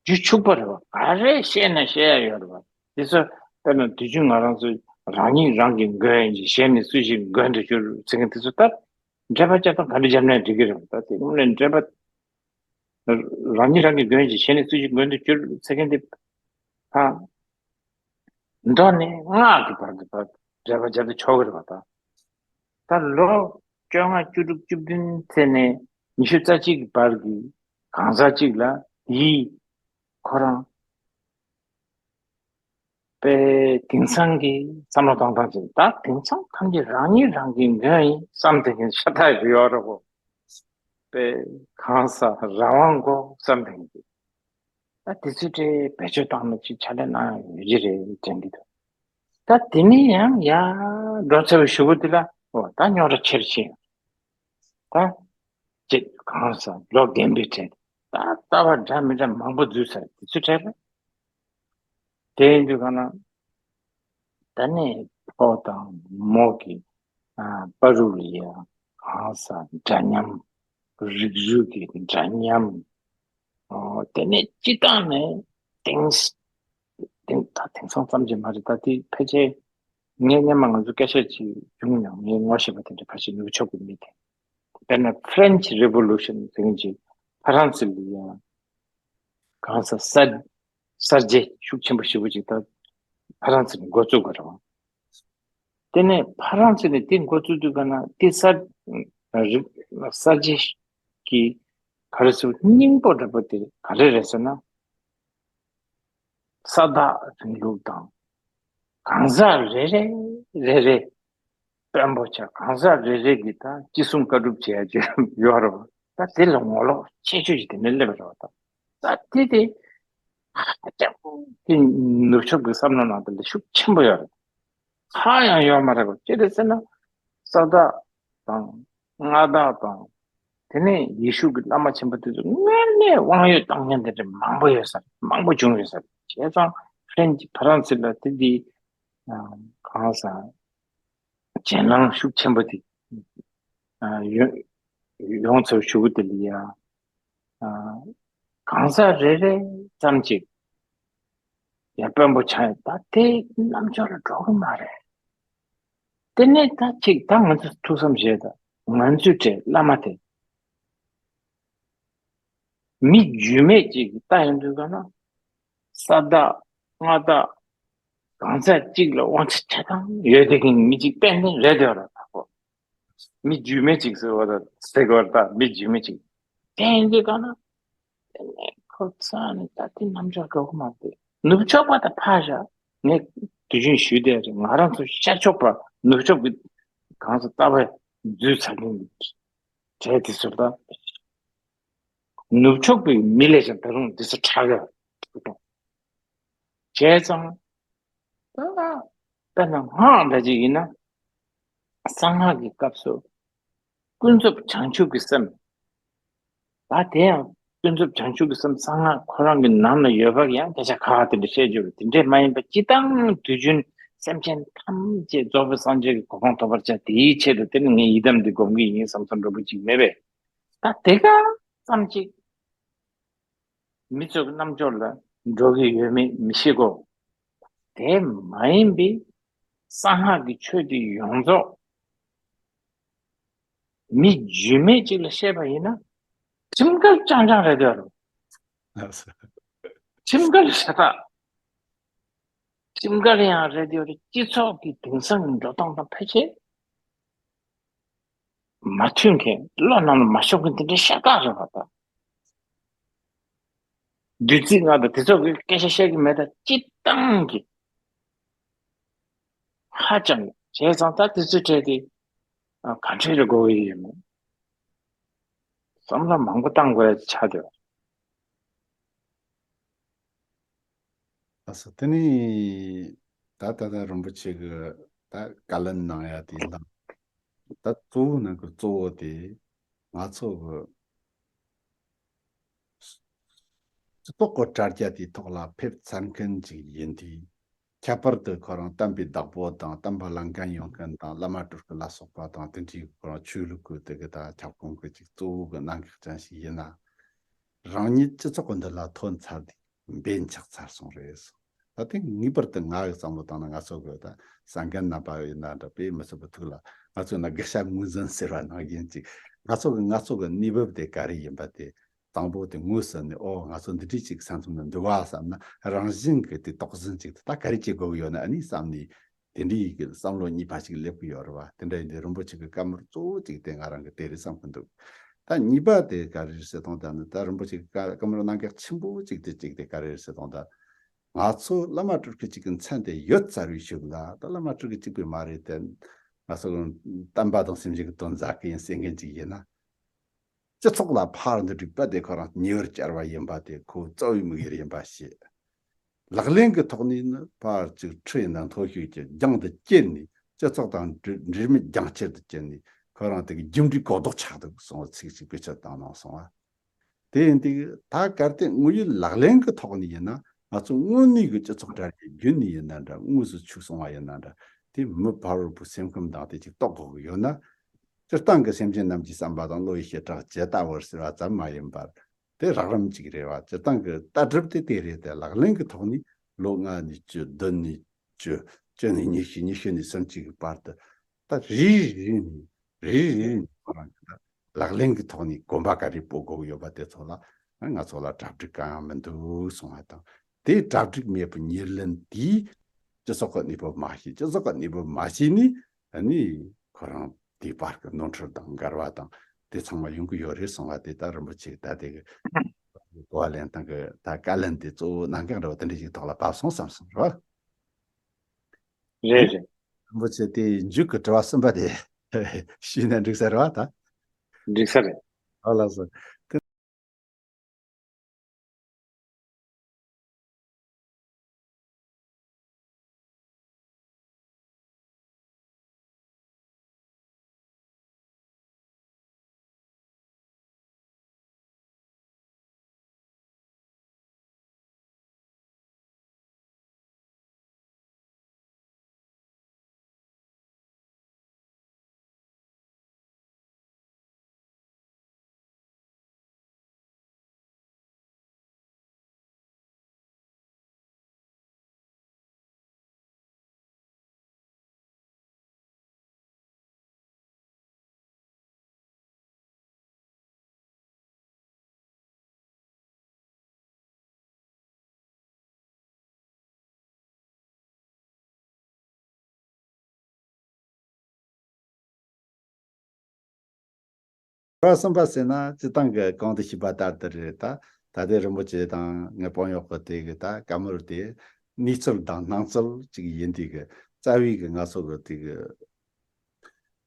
རྒྱུ་ཕྱུག་པ་རེད་བ། ག་རེ་བཤད་ན་བཤད་ཡ་ཡོད་རེད་བ། དེ་ཚོ་དཔེར་ན་དུས་རྒྱུན་ང་རང་ཚོ་རང་ཉིད་རང་གི་མགོན་ཡིན་གྱི་གཞན་ནི་སུ་ཞིག་མགོན་དུ་གྱུར་ཟེར་མཁན་དེ་ཚོ་ད་འགྲེལ་པ་བརྒྱབ་སྟངས་ག་འདྲ་བརྒྱབ་ན་འགྲིག་གི་རེད་བ། ད་དེ་དངོས་གནས་འགྲེལ་པ་རང་ཉིད་རང་གི་མགོན་གྱི་གཞན་ནི་སུ་ཞིག་མགོན་དུ་གྱུར་ཟེར་མཁན་དེ་ད་མདོ་ནས་སྔགས་ཀྱི་བར་དུ་ད་འགྲེལ་པ་བརྒྱབ་ན་ཆོག་གི་རེད་བ། ད་ད་ལོ་ བཅོ་ལྔ་བཅུ་དྲུག་བཅུ་བདུན་ཚེས་ནས་ཉི་ཤུ་རྩ་གཅིག་གི་བར་གྱི་གང་ཟག་ཅིག་ལ་དེའི་ཁོ་རང་པའི་དེང་སང་གི་བསམ་བློ་གཏོང་སྟངས་ཅིག་ད་དེང་སང་ཐམས་ཅད་རང་ཉིད་རང་གི་མགོན་ཡིན་བསམ་དེ་ཉིད་ཤ་སྟག་ཡོད་རེད་གོ། པའི་གང་ཟག་རང་དབང་གོ་བསམ་དེ་ཉིད་ད་དེ་ཚོའི་གྲས་བེད་སྤྱོད་བཏང་ན་ཅིག་ཕྱག་ལས་གནང་ཡོད་ཀྱི་རེད་དྲན་གྱི་འདུག་ད་དེ་ནས་ཡང་ཡར་འགྲོ་ཚར་བའི་གཞུག་གུ་དེ་ལ་འོ་ད་རྙོག་དྲ་ཆེར་ཕྱིན། ད་ཅིག་གང་ཟག་ལོ་རྒན་པའི་གྲས་ད་ལྟ་བ་འདྲ་མི་འདྲ་མང་པོ་འཛུལ་ཚར་དེ་ཚོའི་གྲས་ལ། དེ་ཡིན་དུས་གང་ན་ད་ནས་ཕོ་དང་མོ་གི་ཨ་བར་དུ་ལ་ཡ་གང་ཟག་འདྲ་མཉམ། རིགས་རུས་ཀྱི་འདྲ་མཉམ། ཨོ་དེ་ནས་སྤྱི་བཏང་ནས་དེང་དེང་ད་དེང་སང་ཙམ་གྱི་མ་རེད། ད་དེ་ཕལ་ཆེར་ངས་སྔོན་མ་ང་ཚོ་སྐད་ཆ་ཅིག་བྱུང་མྱོང་། ངས་ངོ་ཤེས་པ་དེ་འདྲ་ཁ་ཤས་ནུབ་ཕྱོགས་ཀྱི་མི་དེ། དཔེར་ན་French Revolution ཟེར་མཁན་ཅིག་ཕ་རན་སི་ལ་ཡ་གང་ཟག་གསར་གསར་བརྗེ་ཤུགས་ཆེན་པོ་ཞེ་པོ་ཅིག་ད་ཕ་རན་སི་ནས་འགོ་བཙུགས་པ་རེད་བ། དེ་ནས་ཕ་རན་སི་ནས་དེ་འགོ་བཙུགས་དུས་ག་ན་དེ་གསར་རིག་གསར་བརྗེ་གི་ག་རེ་ཟེར་སྙིང་པོ་འདྲ་པོ་དེ་ག་རེ་རེད་ཟེར་ན། ས་བདག་རིང་ལུགས་དང་གང་ཟག་རེ་རེ་རེ་རེ་དཔོན་པོ་ཆགས། གང་ཟག་རེ་རེ་གིས་ད་ཅི་གསུང་བཀའ་སྒྲུབ་བྱེད་ཡ་ཅིག་ཡོད་རེད་བ། ད་དེ་ལ་ངོ་ལོག་ཆེ་ཤོས་ཤིག་དེ་ནས་སླེབས་པ་རེད་བ། ད་ད་དེ་དེ་ཧ་ཅང་དེ་ནུབ་ཕྱོགས་ཀྱི་བསམ་བློ་ནང་དེ་ལ་ཤུགས་ཆེན་པོ་ཡོད་རེད། ཧ་ཡང་ཡོད་མ་རེད་བ། ཅི་རེད་ཟེར་ན་ས་བདག་དང་མངའ་བདག་དང་དེ་ནས་ཡེ་ཤུ་གི་བླ་མ་ཆེན་པོ་དེ་ཚོ་དངོས་གནས་དབང་ཡོད་བཏང་མཁན་དེ་འདྲ་མང་པོ་ཡོད་ས་རེད། མང་པོ་བྱུང་ཡོད་ས་རེད། བྱས་ཙང་ཧྥ་རན་སི་ཕ་རན་སི་ལ་དེ་འདི་གང་ཟག་གྱེན་ལངས་ཤུགས་ཆེན་པོ་དེ་ཡོང་ཡོང་ཚར་གཞུག་གུ་དེ་ལ་ཡ་གང་ཟག་རེ་རེ་ཙམ་ཅིག་ཡ་དཔོན་པོ་ཆགས་ཡ་ད་དེ་རྣམ་འགྱུར་ལ་འགྲོ་གི་མ་རེད། དེ་ནས་ད་ཅིག་ད་ང་ཚོ་ཐུགས་བསམ་བཞེས་ད་ང་ཚོའི་གྲས་བླ་མ་དེ། མི་རྒྱུས་མེད་ཅིག་ལྟ་ཡོང་དུས་ག་ན་ས་བདག་མངའ་བདག་གང་ཟག་གཅིག་ལ་དབང་ཆ་ཆ་ཚང་ཡོད་བསྡད་མཁན་མི་གཅིག་ཏན་ཏན་རེད་འདོད་ར་ད་གོ། མི་རྒྱུས་མེད་ཅིག་ཟེར་བ་ད་ཟེར་གོ་ར་ད་མི་རྒྱུས་མེད་ཅིག་ཏན་ཏན་ག་ན་དེ་ནས་ཁོ་ཚ་ནི་ད་དེ་རྣམ་འགྱུར་འགྲོ་གི་མ་རེད། ནུབ་ཕྱོགས་པ་ད་ཕ་ཞག་ངས་དུས་རྒྱུན་ཞུས་བསྡད་རེད། ང་རང་ཚོ་ཤར་ཕྱོགས་པ་ནུབ་ཕྱོགས་ཀྱི་གང་ཟག་ལྟ་བ་འཛུལ་ཚར་མཁན་གྲས་དེ་ཚོ་ད། ནུབ་ཕྱོགས་པའི་མི་ལས་ཀྱང་ད་རུང་འདི་ཚོ་དྲག་གི་འདུག་བྱས་ཙང་ད་དཔེར་ན་སྔགས་འདྲ་ཅིག་ཡིན་ན་གསང་སྔགས་ཀྱི་སྐབས་སུ་ཀུན་རྫོབ་བྱང་ཆུབ་ཀྱི་སེམས། ད་དེ་ཡང་ཀུན་རྫོབ་བྱང་ཆུབ་ཀྱི་སེམས་གསང་སྔགས་ཁོ་རང་གི་ནང་ན་ཡོད་པ་ཡང་སྐད་ཆ་ཁ་ཁ་དེ་འདྲ་བཤད་རྒྱུ་རེད། དེ་འདྲས་མ་ཡིན་པ་སྤྱི་བཏང་དུས་རྒྱུན་སེམས་ཅན་ཐམས་ཅད་རྫོགས་པའི་སངས་རྒྱས་ཀྱི་གོ་འཕང་ཐོབ་པར་བྱ། དེའི་ཆེད་དུ་དེ་ནི་ངས་ཡི་དམ་འདི་སྒོམ་གྱི་ཡིན་བསམ་བསམ་འདྲ་པོ་ཅིག་མེད་པས། ད་དེ་ག་ཙམ་ཅིག་མི་ཚོའི་རྣམ་འགྱུར་ལ་འགྲོ་གི་ཡོད་མེད་མི་ཤེས་གོ། དེ་མ་ཡིན་པའི་གསང་སྔགས་ཀྱི་ཆོས་དེ་ཡོངས་རྫོགས་མི་རྒྱུས་མེད་ཅིག་ལ་བཤད་པ་ཡིན་ན་ཁྲིམས་འགལ་རྐྱང་རྐྱང་རེད་འདོད་རེད། ཁྲིམས་འགལ་ཤ་སྟག་ཁྲིམས་འགལ་ཡང་རེད་འདོད་རེད། སྤྱི་ཚོགས་ཀྱི་དེང་སང་གི་འགྲོ་སྟངས་དང་ཕལ་ཆེར་མ་མཐུན་མཁན་བློ་ནང་ལ་མ་ཤོང་མཁན་དེ་འདྲའི་ཤ་སྟག་རེད་བ་ད། བདུད་རྩི་ལྔ་དང་དེ་ཚོ་གི་སྐད་ཆ་བཤད་ཀྱི་མེད་ད། སྤྱི་བཏང་གི་ཧ་ཅང་བྱས་ཙང་ད་དེ་ཚོའི་གྲས་དེ་ག་འདྲས་རེ་དགོས་ཀྱི་ཡོད་མེད་བསམ་བློ་མང་པོ་བཏང་དགོས་ཡ་ཆགས་བསྡད་པ། ལགས་སོ། དེ་ནས་ད་ད་ལྟ་རིན་པོ་ཆེ་གི་ད་བཀའ་ལན་གནང་ཡ་དེ་ཡིན་ད། ད་གཙོ་བོ་ནང་གི་གཙོ་བོ་དེ་ང་ཚོ་གི་སྤྱི་ཚོགས་ཀྱི་དྲ་རྒྱ་དེའི་ཐོག་ལ་ཕེབས་ཚར་མཁན་ཅིག་ཡིན་དུས། ཁྱད་པར་དུ་ཁོ་རང་བསྟན་པའི་བདག་པོ་དང་བསྟན་པ་ལ་འགན་ཡོད་མཁན་དང་བླ་མ་སྤྲུལ་སྐུ་ལ་སོགས་པ་དང་དེ་འདྲའི་ཁོ་རང་ཆོས་ལུགས་ཀྱི་དེ་གི་ད་ཁྱབ་ཁོངས་ཀྱི་ཅིག་གཙོ་བོ་གི་གནད་འགག་ཅན་ཞིག་ཡིན་ན། རང་ཉིད་སྤྱི་ཚོགས་ཀྱི་མདུན་ལ་ཐོན་ཚར་དུས་འབེན་ཆགས་ཚར་སོང་རེད་གསུངས། ད་ཐེངས་ངེས་པར་དུ་ང་གི་བསམ་བློ་བཏང་ན་ང་ཚོ་གི་ད་གསར་འགན་རྣམ་པ་ཡིན་ན་འདྲ་དཔེ་མི་སྲིད་པའི་ཐུགས་ལ་ང་ཚོ་ན་དགེ་བཤགས་ངོས་འཛིན་ཟེར་བ་ནང་བཞིན་ཅིག་ང་ཚོ་གི་ང་ཚོ་གི་གནས་བབ་དེ་ག་རེ་ཡིན་པ་དེ་དང་པོ་དེ་ངོས་ཟིན་ནས། ཨོ་ང་ཚོ་འདི་འདྲའི་ཅིག་ས་མཚམས་ནས་འདུག་བ་བསམ་ན་རང་བཞིན་གི་དེ་དོགས་ཟོན་ཅིག་ད་ག་རེ་བྱེད་དགོས་ཀྱི་ཡོད་ན་ཨ་ནི་བསམ་ནས། དེ་འདྲའི་གི་བསམ་བློ་གཉིས་པ་ཞིག་སླེབས་ཀྱི་ཡོད་རེད་བ། དེ་འདྲ་ཡིན་དུས་རིན་པོ་ཆེ་གི་བཀའ་མོལ་གཙོ་བོ་གཅིག་དེ་ང་རང་གི་དེ་རེད་བསམ་གྱི་འདུག་ད་གཉིས་པ་དེ་ག་རེ་རེད་ཟེར་དང་ད་ནི་ད་རིན་པོ་ཆེ་གི་བཀའ་བཀའ་མོལ་གནད་འགག་ཆེན་པོ་གཅིག་དེ་གཅིག་དེ་ག་རེ་རེད་ཟེར་དང་ད། ང་ཚོ་བླ་མ་སྤྲུལ་སྐུ་གཅིག་གི་མཚན་དེ་ཡོད་ཚར་བའི་གཞུག་ལ་ད་བླ་མ་སྤྲུལ་སྐུ་གཅིག་པུ་མ་རེད་དེ། ང་ཚོ་བསྟན་པ་དང་སེམས་ཅན་གྱི་དོན་མཛད་མཁན་ཡིན་ཟེར་མཁན་ཅིག་ཡིན་ན། སྤྱི་ཚོགས་ལ་ཕར་འདི་སྒྲིག་པ་དེ་ཁོ་རང་ཉེ་བར་བཅར་བ་ཡིན་པ་དེ་ཁོ་རྩ་བའི་དམིགས་ཡུལ་ཡིན་པ་ཤེས། ལག་ལེན་གྱི་ཐོག་ནས་ནི་ཕར་ཅིག་ཁྲི་ཡིན་ན་མཐོ་ཤོས་ཀྱི་རྒྱང་དུ་བསྐྱལ་ནས་སྤྱི་ཚོགས་དང་འབྲེལ་འབྲེལ་མེད་རྒྱང་ཆེར་དུ་བསྐྱལ་ནས་ཁོ་རང་དེ་གི་རྒྱུ་འབྲས་གོ་ལྡོག་ཆགས་འདུག་གསུངས་པ་ཚིག་ཅིག་བེད་སྤྱོད་བཏང་གནང་སོང་བ། དེ་ཡིན་དུས་ད་གལ་ཏེ་དངོས་ཡོད་ལག་ལེན་གྱི་ཐོག་ནས་ཡིན་ན་ང་ཚོ་དངོས་གནས་ཀྱི་སྤྱི་ཚོགས་དྲ་རྒྱའི་བརྒྱུད་ནས་ཡིན་ན་འདྲ་དངོས་སུ་ཆོས་གསུང་བ་ཡིན་ན་འདྲ་དེ་མི་ཕལ་པོའི་སེམས་ཁམས་དང་དེ་ཅིག་རྟོགས་དགོས་ཀྱི་ཡོད་ན། སྤྱིར་བཏང་གི་སེམས་ཅན་རྣམས་ཀྱི་བསམ་པ་དང་བློ་ཡི་བྱེ་བྲག་ཇི་ལྟ་བུར་ཟེར་བ་ཙམ་མ་ཡིན་པར་དེ་རགས་རིམ་ཅིག་རེད་བ། སྤྱིར་བཏང་གི་ལྟ་གྲུབ་དེ་དེ་རེད་དེ་ལག་ལེན་གྱི་ཐོག་ནས་ལོ་ལྔ་ནས་བཅུ་བདུན་ནས་བཅུ་བཅུ་ནས་ཉི་ཤུ་ཉི་ཤུ་ནས་སུམ་ཅུ་གི་བར་དུ་ད་རེ་རེ་ནས་རེ་རེ་ནས་ཁོ་རང་གི་ད་ལག་ལེན་གྱི་ཐོག་ནས་གོམ་པ་ག་རེ་སྤོ་དགོས་ཀྱི་ཡོད་པ་དེ་ཚོ་ལ་ང་ཚོ་ལ་གྲ་སྒྲིག་གང་ཡང་མི་འདུག་གསུང་བ་དང་། དེ་གྲ་སྒྲིག་མེད་པའི་ཉེར་ལེན་དེས་སྤྱི་ཚོགས་ཀྱི་གནས་བབ་མ་ཤེས། སྤྱི་ཚོགས་ཀྱི་གནས་བབ་མ་ཤེས་ནས་ཨ་ནི་ཁོ་རང་དེའི་བར་གྱི་ནོར་འཁྲུལ་དང་འགལ་བ་དང་དེ་ཚང་མ་ཡོང་གི་ཡོད་རེད་གསུང་བ་དེ་ད་རིན་པོ་ཆེ་ད་དེ་གི་གོ་བ་ལེན་སྟངས་ཀྱི་ད་བཀའ་ལན་དེ་གཙོ་བོ་གནད་འགག་འདྲ་བོ་དེ་འདྲ་ཞིག་ཐོག་ལ་བབས་སོང་བསམ་སོང་རེད་བ། རེད་རེད། རིན་པོ་ཆེ་དེ་མཇུག་གི་དྲི་བ་གསུམ་པ་དེ་ཞུས་ན་འགྲིག་ས་རེད་བ་ད། འགྲིག་ས་རེད། ཨ་ལགས་སོ། ར་གསུམ་པ་ཟེར་ན་སྤྱི་བཏང་གི་གོང་དུ་ཞུས་པ་ལྟར་དུ་རེད་ད། ད་ལྟའི་རིན་པོ་ཆེ་དང་ངའི་དཔོན་གཡོག་གི་དེ་གི་ད་བཀའ་མོལ་དེ་གནས་ཚུལ་དང་སྣང་ཚུལ་ཅིག་ཡིན་དུས་གི་རྩ་བའི་གི་ང་ཚོ་གི་དེ་གི་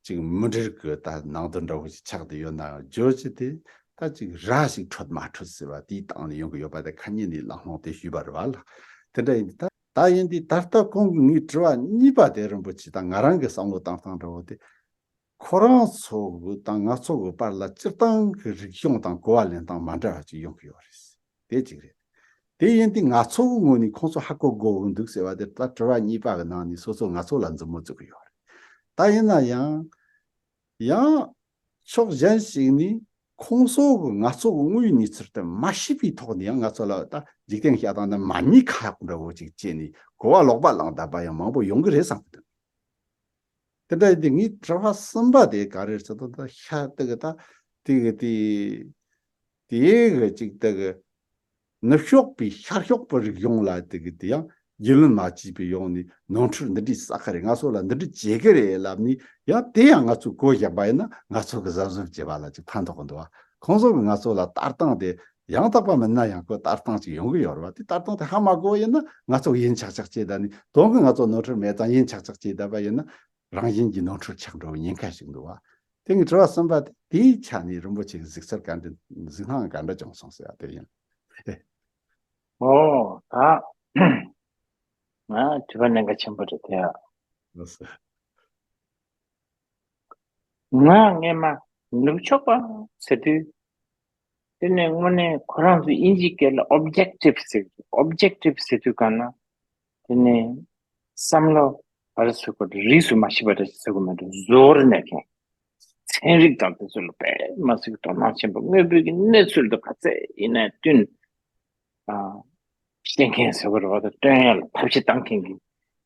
ཅིག་མི་འགྲིག་གི་ད་ནང་དོན་འདྲ་བོ་ཞིག་ཆགས་བསྡད་ཡོད་ན་བརྗོད་ཀྱི་དེ་ད་ཅིག་ར་ཞིག་འཕྲོད་མ་འཕྲོད་ཟེར་བ་དེའི་སྟེང་ནས་ཡོང་གི་ཡོད་པ་དེ་ཁ་ཉིན་ནས་ལམ་ལྷོང་དེ་ཞུས་པ་རེད་བ་ལ། དེ་འདྲ་ཡིན་ད་ད་ཡིན་དུས་ད་ལྟ་ཁོང་གི་ངའི་དྲི་བ་གཉིས་པ་དེ་རིན་པོ་ཆེ་ད་ང་རང་གི་བསམ་བློ་བཏང་སྟངས་འདྲ་བོ་དེ། ཁོ་རང་ཚོ་གི་དང་ང་ཚོ་གི་བར་ལ་སྤྱིར་བཏང་གི་རིག་གཞུང་དང་གོ་བ་ལེན་སྟངས་མ་འདྲ་བ་ཅིག་ཡོང་གི་ཡོད་རེད། དེ་གཅིག་རེད། དེ་ཡིན་དུས་ང་ཚོ་གི་ངོས་ནས་ཁོང་ཚོ་ཧ་གོ་དགོས་ཀྱི་འདུག་ཟེར་བ་དེ་ད་དྲི་བ་གཉིས་པ་གི་ནང་ནས་སོ་སོ་ང་ཚོ་ལ་མཛུབ་མོ་བཙུགས་ཀྱི་ཡོད་རེད། ད་ཡིན་ན་ཡང་། ཡང་ཕྱོགས་གཞན་ཞིག་ནས་ཁོང་ཚོ་གི་ང་ཚོ་གི་དངོས་ཡོད་གནས་ཚུལ་དེ་མ་ཤེས་པའི་ཐོག་ནས་ཡང་ང་ཚོ་ལ་ད་འཇིག་རྟེན་བཤད་སྟངས་ནི་མ་ཉེས་ཁ་གཡོག་འདྲ་བོ་ཅིག་བྱས་ནས་གོ་བ་ལོག་པ་བླངས་བསྡད་པ་ཡང་མང་པོ་ཡོང་གི་རེད་བསམ་གི་འདུག་དེ་འདྲ་ཡིན་དུས་ངའི་དྲི་བ་གསུམ་པ་དེ་ག་རེ་རེད་ཟེར་ན་ད་ཤ་སྟག་གི་ད་དེ་གི་དེ་དེ་གི་ཅིག་ད་གི་ནུབ་ཕྱོགས་པའི་ཤར་ཕྱོགས་པའི་རིག་གཞུང་ལ་དེ་གི་དེ་ཡང་རྒྱུས་ལོན་མ་བྱས་པའི་ཡོང་ནས་ནོར་འཁྲུལ་འདི་འདྲའི་བསགས་ཀྱི་རེད། ང་ཚོ་ལ་འདི་འདྲ་བྱེད་ཀྱི་རེད་ལབ་ནས་ཡང་དེ་ཡང་ང་ཚོས་གོ་བཞག་པ་ཡིན་ན་ང་ཚོ་གི་གཟབ་གཟབ་བྱེད་པ་ལ་ཅིག་ཕན་ཐོགས་གི་འདུག་བ། ཁོང་ཚོ་གི་ང་ཚོ་ལ་ལྟ་སྟངས་དེ་ཡང་དག་པ་མིན་ན་ཡང་ཁོ་ལྟ་སྟངས་ཅིག་ཡོང་གི་ཡོད་རེད་བ། དེ་ལྟ་སྟངས་དེ་ཧ་མ་གོ་བ་ཡིན་ན་ང་ཚོ་ཡིན་ཆགས་ཆགས་བྱེད་ད་ནི་དོན་གི་ང་ཚོ་ནོར་འཁྲུལ་མེད་ཙང་ཡིན་ཆགས་ཆགས་བྱེད་ད་པ་ཡིན་ན། རང་བཞིན་གྱིས་ནོར་འཁྲུལ་ཆགས་འགྲོ་བའི་ཉེན་ཁ་ཞིག་འདུག་བ། དེ་ངས་དྲི་བ་གསུམ་པ་དེ་དེའི་ཆ་ནས་རིན་པོ་ཆེ་གི་གཟིགས་ཚུལ་ག་འདྲ་གཟིགས་སྣང་ག་འདྲ་བྱུང་སོང་ཟེར་བ་དེ་ཡིན། ཨོ་ད་ང་དྲི་བ་གནད་འགག་ཆེན་པོ་རེད་དེ། ལགས་སོ། ང་སྔས་མ་ནུབ་ཕྱོགས་པ་ཟེར་དུས། དེ་ནས་དངོས་གནས་ཁོ་རང་ཚོ་དབྱིན་ཇིའི་སྐད་ལ་ཨོབ་ཇེག་ཊིབ་ཟེར། ཨོབ་ཇེག་ཊིབ་ཟེར་དུས་གང་ན། དེ་ནས་བསམ་བློ་བར་སུ་གོ་རིས་སུ་མ་ཤེས་པ་འདྲ་ཞིག་ཟེར་དགོས་མ་འདུག་ཟོར་ནས་ཀྱང་ཚན་རིག་དང་དེ་ཚོ་ལ་དཔེ་མ་སྲིད་དོ་སྣང་ཆེན་པོ། དངོས་པོའི་གི་གནས་ཚུལ་དུ་ག་ཚད་ཡིན་ནའི་བསྟུན། ཨ། བཤད་མཁན་ཟེར་བ་རེད་བ། ད་སྟོན་ཡ་ལ་ཐབས་ཤེས་བཏང་མཁན་གྱི་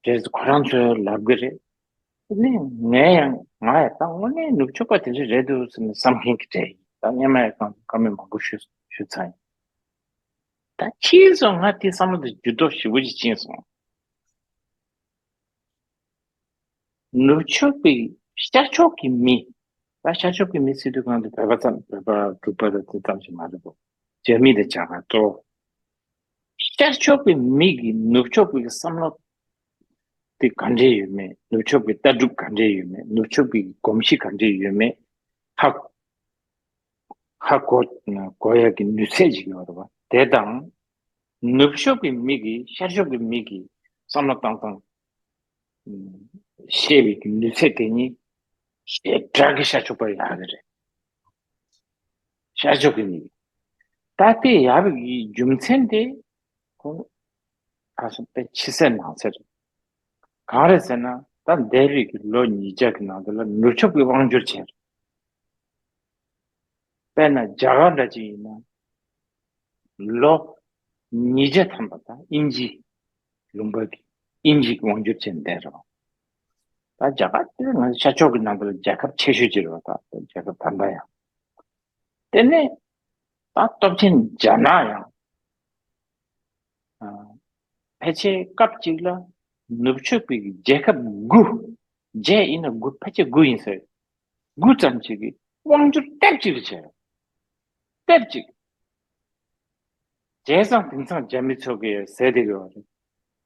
རེད། ཁོ་རང་ཚོས་ལབ་གི་རེད། དེ་ནས་ངས་ཡང་ང་ཡང་ད་དངོས་གནས་ནུབ་ཕྱོགས་པ་དེ་འདྲ་རེད་འདུག་ཟེར་ནས་བསམ་མཁན་གྱི་གྲས་ཡིན། ད་སྔས་མ་ཡང་བཀའ་མོལ་མང་པོ་ཞུ་ཞུ་ཚར་ཡིན། ད་ཕྱིས་སུ་ང་དེ་བསམ་བློ་དེ་འགྱུར་ལྡོག་ཞེ་པོ་ཅིག་ཕྱིན་སོང་། ནུབ་ཕྱོགས་པའི་ཤར་ཕྱོགས་ཀྱི་མི། ད་ཤར་ཕྱོགས་ཀྱི་མི་ཟེར་དུས་གང་དུ་བོད་པ་ཙམ་བོད་པ་འབྲུག་པ་དང་དེ་ཙམ་ཞིག་མ་རེད་པོ། རྒྱ་མི་དང་རྒྱ་གར་གཙོ་བོ། ཤར་ཕྱོགས་པའི་མི་གིས་ནུབ་ཕྱོགས་པའི་བསམ་བློ་དེ་ག་འདྲས་ཡོད་མེད། ནུབ་ཕྱོགས་པའི་ལྟ་གྲུབ་ག་འདྲས་ཡོད་མེད། ནུབ་ཕྱོགས་པའི་གོམས་གཤིས་ག་འདྲས་ཡོད་མེད། ཧ་ཧ་གོ་གོ་ཡག་གི་ནུས་ཚད་ཅིག་ཡོད་རེད་པ། དེ་དང་ནུབ་ཕྱོགས་ཀྱི་མི་གིས་ཤར་ཕྱོགས་ཀྱི་མི་གིས་བསམ་བློ་བཏང་སྟངས་ཤེས་པའི་གི་ནུས་ཚད་དེ་གཉིས་ཞེ་དྲག་གི་ཤར་ཕྱོགས་པ་ཡག་གི་རེད། ཤར་ཕྱོགས་ཀྱི་མི་གིས། ད་དེ་ཡག་པའི་གི་རྒྱུ་མཚན་དེ་ཁོང་ཁ་སང་དཔེ་ཕྱི་གསལ་ནང་གསལ་རེད། གང་རེད་ཟེར་ན། ད་འདས་པའི་གི་ལོ་ཉིས་བརྒྱ་གི་ནང་དུ་ལ་ནུབ་ཕྱོགས་ཀྱི་དབང་སྒྱུར་བྱས་རེད། དཔེར་ན་རྒྱ་གར་འདྲ་ཅིག་ཡིན་ན་ལོ་ཉིས་བརྒྱ་ཐམ་པ་དང་དབྱིན་ཇི་ལུང་པ་གི་དབྱིན་ཇི་གི་དབང་སྒྱུར་བྱས་བསྡད་རེད། ད་རྒྱ་གར་དེ་ང་ཚོ་ཤར་ཕྱོགས་ཀྱི་ནང་དུ་ལ་རྒྱལ་ཁབ་ཆེ་ཤོས་ཅིག་རེད་པ། ད་རྒྱལ་ཁབ་དམ་པ་ཡང་། དེ་ནས་ད་སྟོབས་ཆེན་རྒྱ་ནག་ཡང་ཕལ་ཆེར་སྐབས་གཅིག་ལ་ནུབ་ཕྱོགས་པའི་རྒྱལ་ཁབ་དགུ། བརྒྱད་ཡིན་ན་དགུ། ཕལ་ཆེར་དགུ་ཡིན་ཟེར། དགུ་ཙམ་ཅིག་གིས་དབང་སྒྱུར་སྟབས་གཅིག་ཏུ་བྱས། སྟབས་གཅིག་བྱས་ཙང་དེང་སང་རྒྱ་མི་ཚོ་གིས་ཟེར་བསྡད་ཡོད་རེད།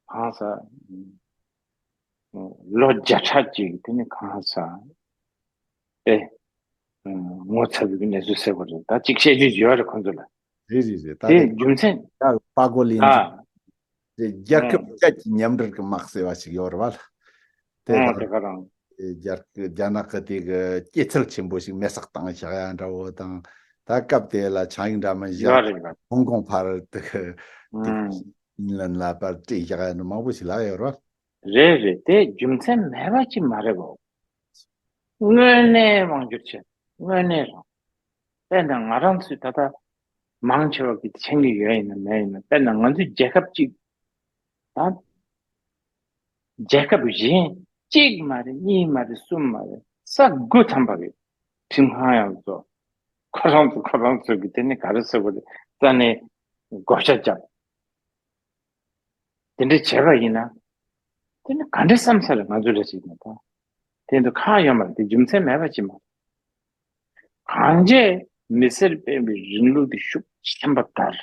གང་ཟག་ལོ་བརྒྱ་ཕྲག་ཅིག་དེ་ནི་གང་ཟག་དེ་ངོ་ཚ་བའི་གནས་ཚུལ་ཟེར་དགོས་རེད། ད་གཅིག་བཤད་རྒྱུ་ཡོད་རེད་ཁོང་ཚོ་ལ། རེད་རེད་རེད། ད་དེ་རེད། རྒྱུ་མཚན། ད་པ་གོ་ལིན་ཨ། ཅིག་རེད། རྒྱལ་ཁབ་ཨང་། བརྒྱད་ཀྱི་མཉམ་འབྲེལ་གྱི་དམག་ཟེར་བ་ཞིག་ཡོད་རེད་བ། དེ་ཨང་། དེ་ག་རང་། རྒྱ་རྒྱ་ནག་གི་དེ་གི་སྐྱེད་ཚལ་ཆེན་པོ་ཞིག་མེ་སྲེག་བཏང་བཞག་ཡ་འདྲ་བོ་དང་། ད་སྐབས་དེ་ལ་ཆང་ཡིག་འདྲ་མིན་བཞག་ཡོད་རེད་ཡོད། ཧོང་ཀོང་ཕར་དེ་གི་དེ་ཨང་། ཡིན་ལ་ལ་པར་སྤྲད་བཞག་ཡ་འདྲ་མང་པོ་ཞིག་ལ་ཡོད་རེད་བ། རེད་རེད། དེ་རྒྱུ་མཚན་མེད་པ་ཅིག་མ་རེད་གོ། དངོས་གནས་དབང་སྒྱུར་བྱས། དངོས་གནས་རང་། དཔེར་ན་ང་རང་ཚོས་ད་ལྟ་མང་ཆེ་བ་གི་མཁྱེན་གྱི་ཡོད་ཡིན་ན་མེད་ཡིན་ན། དཔེར་ན་ང་ཚོའི་རྒྱལ་ཁབ་གཅིག་དང་། རྒྱལ་ཁབ་གཞན་གཅིག་མ་རེད། གཉིས་མ་རེད། གསུམ་མ་རེད། ས་དགུ་ཐམ་པ་གི་ཁྲིམས་ཁང་ཡང་བཟོ། ཁོ་རང་ཚོ་ཁོ་རང་ཚོ་གི་དེ་ནི་ག་རེ་ཟེར་དགོས་རེད། རྩ་ནས་བགོ་བཤའ་བརྒྱབ། དེ་འདྲ་བྱས་པ་ཡིན་ན། དེ་ནི་ག་འདྲ་བསམ་ས་རེད། ང་ཚོ་འདྲ་ཞིག་ཡིན་ན་ད། དེ་ཚོ་ཁག་ཡོད་མ་རེད། དེ་རྒྱུ་མཚན་མེད་པ་ཅིག་མ་རེད། གང་བྱས་མི་སེར་སྤེལ་བའི་རིང་ལུགས་དེ་ཤུགས་ཆེན་པོ་དར།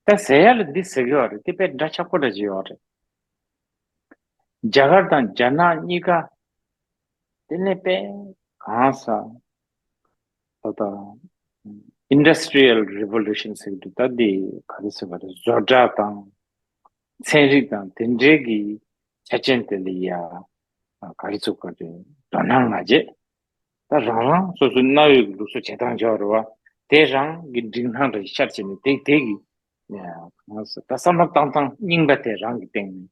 ད་ཟེར་ཡ་ལ་འདི་ཟེར་གི་ཡོད་རེད། དེ་དཔེ་འདྲ་ཆགས་པོ་འདྲ་ཅིག་ཡོད་རེད། རྒྱ་གར་དང་རྒྱ་ནག་གཉིས་ཀ་དེ་ནས་དཔེ་གང་ས་ད་ལྟ་Industrial Revolution ཟེར་གི་འདུག་ད་འདི་ག་རེ་ཟེར་བ་རེད། བཟོ་གྲྭ་དང་ཚན་རིག་དང་དེ་འདྲའི་གི་ཆ་རྐྱེན་དེ་ལ་ཡ་ག་རེ་ཟེར་བ་རེད། དོ་སྣང་མ་བྱས། ད་རང་རང་སོ་སོའི་གནའ་བོའི་ལུགས་སྲོལ་བྱེད་སྟངས་འཇོག་རེད་བ། དེ་རང་གི་འགྲིག་སྣང་འདྲ་ཤར་བྱས་ནས་དེ་དེ་གི་ད་བསམ་བློ་བཏང་སྟངས་རྙིང་པ་དེ་རང་གི་སྟེང་ནས་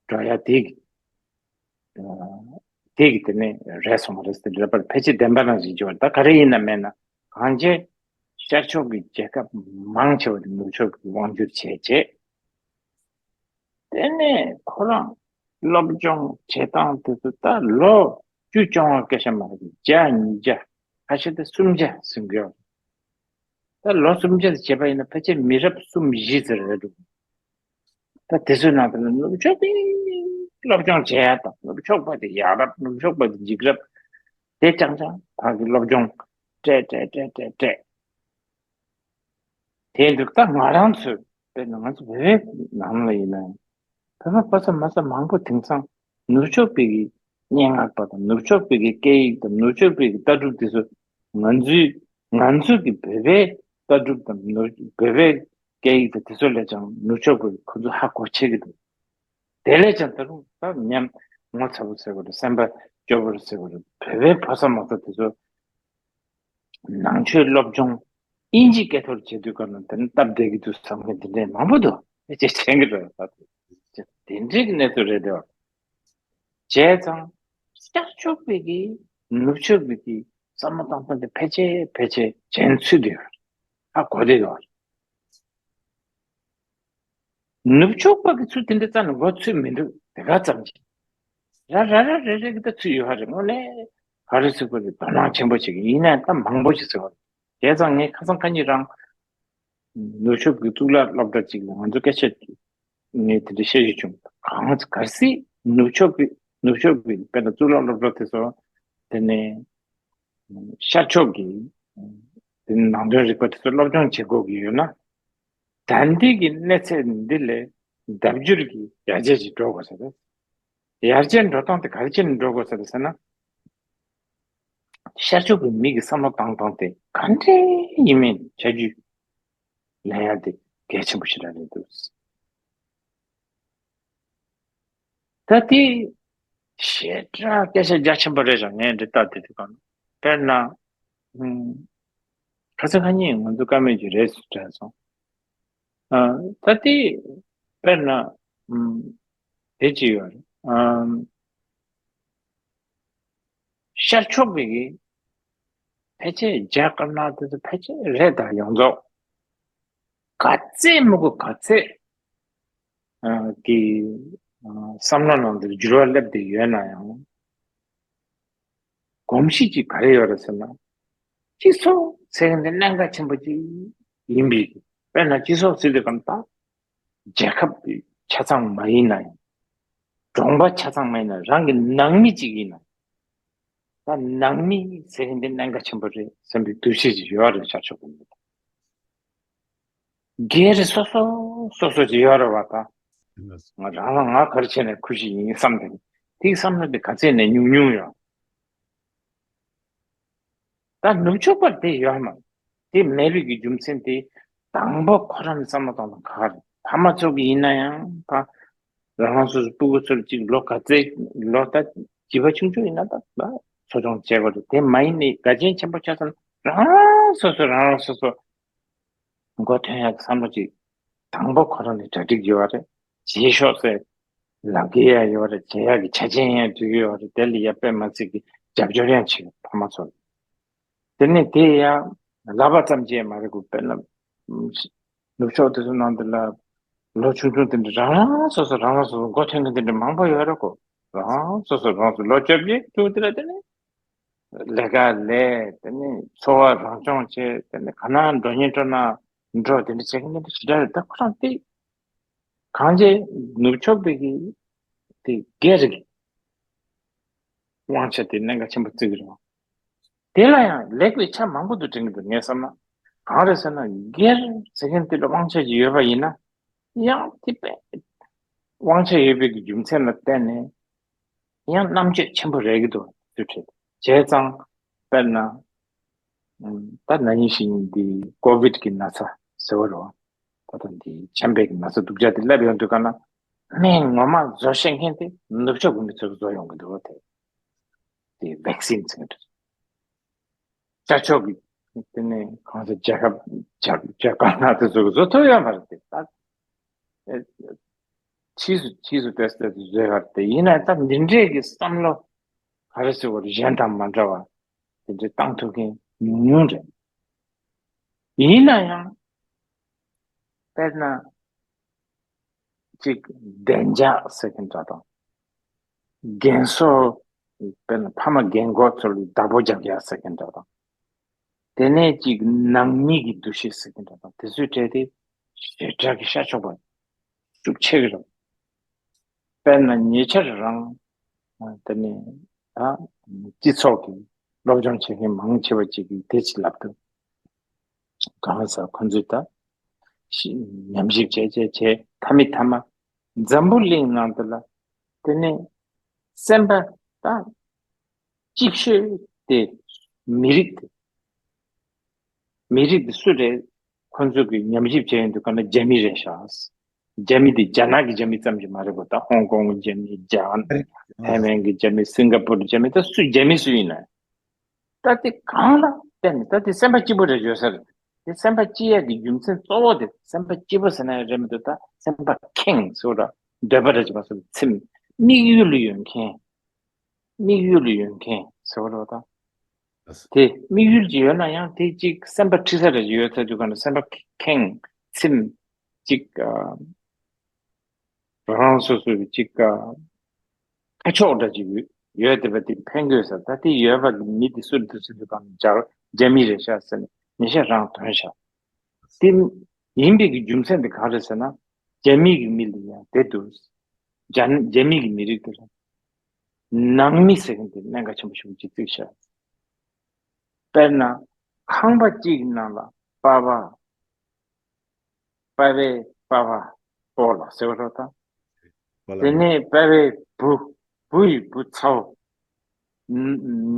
འགྲོ་ཡ་དེ་གི་དེ་གི་དེ་ནས་རེད་སོང་བ་རེད་ཟེར། འདྲ་པར་ཕལ་ཆེར་བདེན་པ་ནང་བཞིན་བྱུང་བ། ད་ག་རེ་ཡིན་ན་མེད་ན་གང་བྱས་ཤར་ཕྱོགས་ཀྱི་རྒྱལ་ཁབ་མང་ཆེ་བ་དེ་ནུབ་ཕྱོགས་ཀྱི་དབང་སྒྱུར་བྱས་རྗེས། དེ་ནས་ཁོ་རང་སློབ་སྦྱོང་བྱེད་སྟངས་དེ་ཚོ་ད་ལོ་བཅུ་བཅོ་ལྔ་སྐད་ཆ་མ་རེད། བརྒྱ་ཉིས་བརྒྱ་ཁ་ཤས་དེ་སུམ་བརྒྱ་ཟིན་གི་ཡོད། ད་ལོ་སུམ་བརྒྱ་དེ་བྱས་པ་ཡིན་ན་ཕལ་ཆེར་མི་རབས་གསུམ་བཞི་ཟེར་རེད་འདུག་ད་དེ་ཚོའི་ནང་དུ་ནུབ་ཕྱོགས་པའི་སློབ་སྦྱོང་བྱེད་ཡ་དང་། ནུབ་ཕྱོགས་པ་དེ་ཡག་རབས། ནུབ་ཕྱོགས་པ་དེ་འཇིགས་རབས། དེ་རྐྱང་རྐྱང་ཕར་གྱི་སློབ་སྦྱོང་སྤྲད་སྤྲད་སྤྲད་སྤྲད་སྤྲད། དེ་འདུག་ད་ང་རང་ཚོས་དཔེར་ན་ང་ཚོ་བོད་པའི་ནང་ལ་ཡིན་ན་བོད་པ་ཕོ་གསར་མོ་གསར་མང་པོ་དེང་སང་ནུབ་ཕྱོགས་པའི་གི་སྙན་ངག་པ་དང་། ནུབ་ཕྱོགས་པའི་གི་སྐད་ཡིག་དང་། ནུབ་ཕྱོགས་པའི་གི་ལྟ་གྲུབ་དེ་ཚོ་ང་ཚོའི་ང་ཚོ་གི་བོད་པའི་ལྟ་གྲུབ་དང་། ནུབ་བོད་པའི་སྐད་ཡིག་དང་དེ་ཚོ་ལས་ཀྱང་ནུབ་ཕྱོགས་པའི་ཁོ་ཚོ་ཧ་གོ་ཆེ་གི་འདུག་དེ་ལས་ཀྱང་ད་རུང་ད་ཉམས་ངོ་ཚ་པོ་ཟེར་དགོས་རེད། སེམས་པ་སྐྱོ་པོ་ཟེར་དགོས་རེད། བོད་པའི་ཕོ་གསར་མོ་གསར་དེ་ཚོ་ནང་ཆོས་སློབ་སྦྱོང་དབྱིན་ཇི་སྐད་ཐོག་བྱེད་དུས་སྐབས་ན་དེ་ནི་སྟབས་བདེ་གི་འདུག་བསམ་མཁན་དེ་འདྲས་མང་པོ་འདུག་དེ་ཅེས་དྲན་གི་འགྲོ་ཡོད་པ། དེ་འདྲས་ཀྱི་གནས་ཚུལ་རེད་འདུག་བྱས་ཙང་ཤར་ཕྱོགས་པའི་གི་ནུབ་ཕྱོགས་པའི་གི་བསམ་བློ་གཏོང་སྟངས་དེ་ཕལ་ཆེར་ཕལ་ཆེར་གཞན་ཚུད་དུ་ཡོད། ཧ་གོ་བདེ་ཡོད། ནུབ་ཕྱོགས་པ་གི་ཚུལ་དེ་འདྲ་རྩ་ནས་མགོ་ཚོས་མི་འདུག་དེ་ག་ཙམ་གྱིས། ར་ར་ར་རེ་རེ་གི་ད་ཚུལ་ཡོད་ཧ་རེད། དངོས་གནས་ག་རེ་ཟེར་དགོས་རེད། དོ་སྣང་ཆེན་པོ་བྱེད་ཀྱི་ཡིན་ན་ད་མང་པོ་ཞིག་ཟེར་བ་རེད། བྱས་ཙང་ངས་ཁ་སང་ཁ་ཉིན་རང་ནུབ་ཕྱོགས་ཀྱི་གཙུག་ལག་སློབ་གྲྭ་གཅིག་ལ་ང་ཚོ་སྐད་ཆ་ངས་དེ་འདྲ་བཤད་རྒྱུ་བྱུང་། གང་གལ་སྲིད་ནུབ་ཕྱོགས་ཀྱི་ ནུབ་ཕྱོགས་ཀྱི་དཔེར་ན་གཙུག་ལག་སློབ་གྲྭ་དེ་ཚོ་དེ་ནས་ཤར་ཕྱོགས་ཀྱི་དེ་ནས་ནང་དོན་རིག་པ་དེ་ཚོ་སློབ་སྦྱོང་བྱེད་དགོས་ཀྱི་ཡོད་ན། ད་ལྟའི་གི་གནས་ཚད་འདི་ལས་ལྡབ་འགྱུར་གྱི་ཡར་རྒྱས་ཀྱི་འགྲོ་དགོས་ས་རེད། ཡར་རྒྱས་འགྲོ་སྟངས་དེ་ག་རེ་བྱས་ནས་འགྲོ་དགོས་ས་རེད་ཟེར་ན། ཤར་ཕྱོགས་ཀྱི་མི་གི་བསམ་བློ་བཏང་སྟངས་དེ་ག་འདྲ་ཡིན་མིན་ཆ་རྒྱུས་ལེན་ཡ་དེ་གལ་ཆེན་པོ་ཞིག་རང་རེད་འདུག་ད་དེ་ཞེ་དྲག་སྐད་ཆ་རྒྱ་ཆེན་པོ་རེད་ཤག་ངས་འདི་ལྟ་དེ་དུས་གང་དཔེར་ན། ཨུམ། ཁ་སང་ཁ་ཉིན་ང་ཚོ་བཀའ་མོལ་གྱི་རེས་སུ་དྲན་སོང་། ཨ། ད་དེ་དཔེར་ན། ཨུམ། དེ་ཅི་ཡོད་རེད། ཨམ། ཤར་ཕྱོགས་པའི་ཕལ་ཆེར་རྒྱ་དཀར་ནག་དེ་ཚོ་ཕལ་ཆེར་རེད་ད་ཡོངས་རྫོགས། ག་ཚད་མི་དགོས་ག་ཚད་ཨ་གི་ཨ་བསམ་བློ་ནང་དུ་འགྱུར་བ་སླེབས་བསྡད་ཡོད་ན་ཡང་། གོམས་གཤིས་ཅིག་ག་རེ་ཡོད་རེད་ཟེར་ན། སྤྱི་ཚོགས་ཟེར་མཁན་དེ་གནད་འགག་ཆེན་པོ་ཅིག་ཡིན་པས། དཔེར་ན་སྤྱི་ཚོགས་ཟེར་དུས་གང་ལྟར་རྒྱལ་ཁབ་ཆ་ཚང་མ་ཡིན་ན་ཡང་། གྲོང་པ་ཆ་ཚང་མ་ཡིན་ན་རང་གི་ནང་མི་ཅིག་ཡིན་ན། ད་ནང་མི་ཟེར་མཁན་དེ་གནད་འགག་ཆེན་པོ་རེད་བསམ་པའི་འདུ་ཤེས་ཅིག་ཡོད་རེད་ཤར་ཕྱོགས་ཀྱི་མི་དང་། སྒེར་སོ་སོ་སོ་སོ་ཅིག་ཡོད་རེད་བ་ད། ང་རང་ལ་ང་ག་རེ་བྱས་ནས་ཁུ་བྱུག་ཡིན་བསམ་དེ། དེའི་བསམ་བློ་དེ་ག་ཚད་ནས་ཉུང་ཉུང་ཡོད། ད་ནུབ་ཕྱོགས་པར་དེ་ཡོད་མ་རེད། དེ་མེད་པའི་གི་རྒྱུ་མཚན་དེ་དང་པོ་ཁོ་རང་ནས་བསམ་བློ་གཏོང་སྟངས་ག་རེད། ཕ་མ་ཚོ་གི་ཡིན་ན་ཡང་ད་རང་རང་སོ་སོ་སྤུ་གུ་ཚོར་གཅིག་ལོ་ག་ཚད་ལོ་ད་བྱིས་པ་ཆུང་ཆུང་ཡིན་ན་ད་ད་འཚོ་སྐྱོང་བྱེད་དགོས་རེད། དེ་མ་ཡིན་ནས་དགའ་ཆེན་ཆེན་པོ་ཆགས་སོང་ན་རང་རང་སོ་སོ་རང་རང་སོ་སོ་མགོ་ཐོན་ཡག་གི་བསམ་བློ་ཅིག་དང་པོ་ཁོ་རང་ནས་གྲ་སྒྲིག་ཡོད་རེད། བྱེད་ཤོག་ཟེར་ལབ་ཀྱི་ཡ་ཡོད་རེད། བྱེད་ཡག་གི་ཆ་རྐྱེན་ཡང་སྒྲིག་གི་ཡོད་རེད། དེ་ལ་ཡ་དཔེ་མ་སྲིད་ཀྱི་རྒྱབ་སྐྱོར་ཡང་བྱེད་ཕ་མ་ཚོ་ལ། དེ་ནས་དེ་ཡང་ལབ་པ་ཙམ་གྱིས་མ་རེད་གོ། དཔེར་ན་ནུབ་ཕྱོགས་དེ་ཚོ་ནང་དུ་ལ་ལོ་ཆུང་ཆུང་དེ་འདྲ་རང་རང་སོ་སོ་རང་རང་སོ་སོ་མགོ་ཐོན་མཁན་དེ་འདྲ་མང་པོ་ཡོད་རེད་གོ། རང་སོ་སོ་རང་སོ་ལོ་བཅོ་བརྒྱད་བཅུ་དེ་ལ་དེ་ནས་ལས་ཀ་ལས། དེ་ནས་འཚོ་བ་རང་སྐྱོང་བྱེད། དེ་ནས་ག་ན་འགྲོ་ཉེན་འགྲོ་ན་འགྲོ། དེ་འདྲ་བྱེད་མཁན་དེ་ཞེ་དྲག་རེད། ད་ཁོ་རང་དེ་གང་བྱས་ནུབ་ཕྱོགས་པའི་གི་དེ་སྒེར་གྱི་དབང་ཆ་དེ་གནད་འགག་ཆེན་པོ་བརྩི་གི་རེད། དེ་ལ་ཡང་ལེགས་པའི་ཆ་མང་པོ་འདུག་དྲན་གི་འདུག་ངས་བསམ་ན། གང་རེད་ཟེར་ན་སྒེར་ཟེར་མཁན་དེ་ལ་དབང་ཆ་ཅིག་ཡོད་པ་ཡིན་ན་ཡང་དེ་དཔེ་དབང་ཆ་ཡོད་པའི་གི་རྒྱུ་མཚན་ལ་བརྟེན་ནས། ཡང་རྣམ་དཔྱོད་ཆེན་པོ་རེད་ཀྱི་འདུག་དུས་ཁྲིད་བྱས་ཙང་། དཔེར་ན། ད་ན་ནིང་ཞིག་འདི་ཀོ་བིད་ཀྱི་ན་ཚ་ཟེར་བ་རེད་བ། ད་ལྟ་འདི་ཆམ་པའི་གི་ན་ཚ་སྡུག་ཅག་འདི་སླེབས་ཡོང་དུས་ག་ན་སྨན་ངོ་མ་བཟོ་ཤེས་མཁན་དེ་ནུབ་ཕྱོགས་ཀྱི་མི་ཚོས་བཟོ་ཡོང་གི་འདུག་བ། དེ་དེ་ཝེག་སིན་ཟེར་གི་འདུག་ཤར་ཕྱོགས་ཀྱི་དེ་ནས་གང་ཟག་རྒྱལ་ཁབ་རྒྱ་རྒྱ་དཀར་ནག་དེ་ཚོ་གི་བཟོ་ཐུབ་ཡོད་མ་རེད་དེ། ད་ཕྱིས་སུ་ཕྱིས་སུ་ཏོག་ཙམ་བཟོས་པ་རེད་དེ། ཡིན་ན་ད་འདི་འདྲས་ཀྱི་བསམ་བློ་ག་རེ་ཟེར་བ་རེད། གཞན་དང་མ་འདྲ་བ་དེ་འདྲས་བཏང་ཐུབ་མཁན་ཉུང་ཉུང་རེད། ཡིན་ན་ཡང་དཔེར་ན་གཅིག་བདེ་འཇགས་ཟེར་མཁན་འདྲ་དང་། རྒན་གསོ། དཔེར་ན་ཕ་མ་རྒན་གོག་ཚོ་ལ་བདག་པོ་རྒྱག་ཡག་ཟེར་མཁན་འདྲ་དང་། དེ་ནས་གཅིག་ནང་མི་གི་འདུ་ཤེས་ཟེར་མཁན་འདྲ་དང་། དེ་ཚོའི་གྲས་དེ་ཞེ་དྲག་གི་ཤར་ཕྱོགས་པ་ཤུགས་ཆེ་གི་རེད། དཔེར་ན་ཉེ་ཆར་རང་དེ་ནས་ད་སྤྱི་ཚོགས་ཀྱི་སློབ་སྦྱོང་བྱེད་མཁན་མང་ཆེ་བ་ཅིག་གིས་དེ་ཅིག་ལབ་འདུག་གང་ཟེར་ཁོ་ཚོས་ད་ཤི་ཉམས་ཞིབ་བྱས་བྱས་བྱས་མཐའ་མའི་མཐའ་མ་འཛམ་བུ་གླིང་ནང་དུ་ལ་དེ་ནས་སེམས་པ་ད་གཅིག་ཤོས་དེ་མི་རིགས་དེ། མི་རིགས་དེ་སུ་རེད། ཁོ་ཚོ་གི་ཉམས་ཞིབ་བྱས་ཡོང་དུས་ག་ན་རྒྱ་མི་རེད་ཤག་རྒྱ་མི་དེ་རྒྱ་ནག་གི་རྒྱ་མི་ཙམ་གྱི་མ་རེད་པ། ད་ཧོང་ཀོང་གི་རྒྱ་མི། རྒྱ། ཨ་རེད། ཨ་ཐའེ་ཝན་གྱི་རྒྱ་མི། སིང་ག་པུར་རྒྱ་མི། ད་སུ་རྒྱ་མི་སུ་ཡིན་ན། ད་དེ་གང་ལ་བརྟེན་ནས་ད་དེ་སེམས་པ་སྐྱིད་པོ་རེད་བརྗོད་ས་རེད། དེ་སེམས་པ་སྐྱིད་ཡག་གི་རྒྱུ་མཚན་གཙོ་བོ་དེ་སེམས་པ་སྐྱིད་པོ་ཟེར་ན་ཡང་རེད་མི་འདུག་ད་སེམས་པ་ཁེངས་ཟེར་བ་འདྲ། འདོད་པ་རེད་ཅེས་པ་ཟེར་བའི་ཚིམ། དམིགས་ཡུལ་ཡོད་མཁན། དམིགས་ཡུལ་ཡོད་མཁན་ཟེར་བ་རེད་ད། ལགས་སོ། དེ་དམིགས་ཡུལ་ཅིག་ཡོད་ན་ཡང་དེ་གཅིག་སེམས་པ་འཁྲི་ས་རེ་ཅིག་ཡོད་ཚར་དུས་ག་ན་སེམས་པ་ཁེངས་ཚིམ། གཅིག་ཨ། རང་རང་སོ་སོ་གི་གཅིག་ཨ། ཁ་ཕྱོགས་འདྲ་ཅིག་ཡོད་ཡོད་བསྡད་པ་དེ་ཕན་དགོས་ས། ད་དེ་ཡོད་པ་གི་མི་དེ་སུ་རེད་འདུག་ཟེར་དུས་ག་ན་རྒྱ་རྒྱ་མི་རེད་ཤག་ཟེར་ནས་ཉེ་ཆར་རང་ཐོན་ཤག་དེ་ཡིན་པའི་གི་རྒྱུ་མཚན་དེ་གང་རེད་ཟེར་ན། རྒྱ་མི་གི་མི་ལ་ཡང་དེ་འདུག་རྒྱ་རྒྱ་མི་གི་མི་རིགས་དེ་ལ་ ནང་མི་ཟེར་མཁན་དེ་གནད་འགག་ཆེན་པོ་ཞིག་ཅིག་བརྩིས་བཞག་དཔེར་ན། ཁང་པ་གཅིག་གི་ནང་ལ་པ་ཕ། པ་ཕའི་པ་ཕ། སྤོ་ལགས་ཟེར་བ་རོ་ད། པ་ལགས། དེ་ནས་པ་ཕའི་བུ། བུ་ཡི་བུ་ཚ་བོ།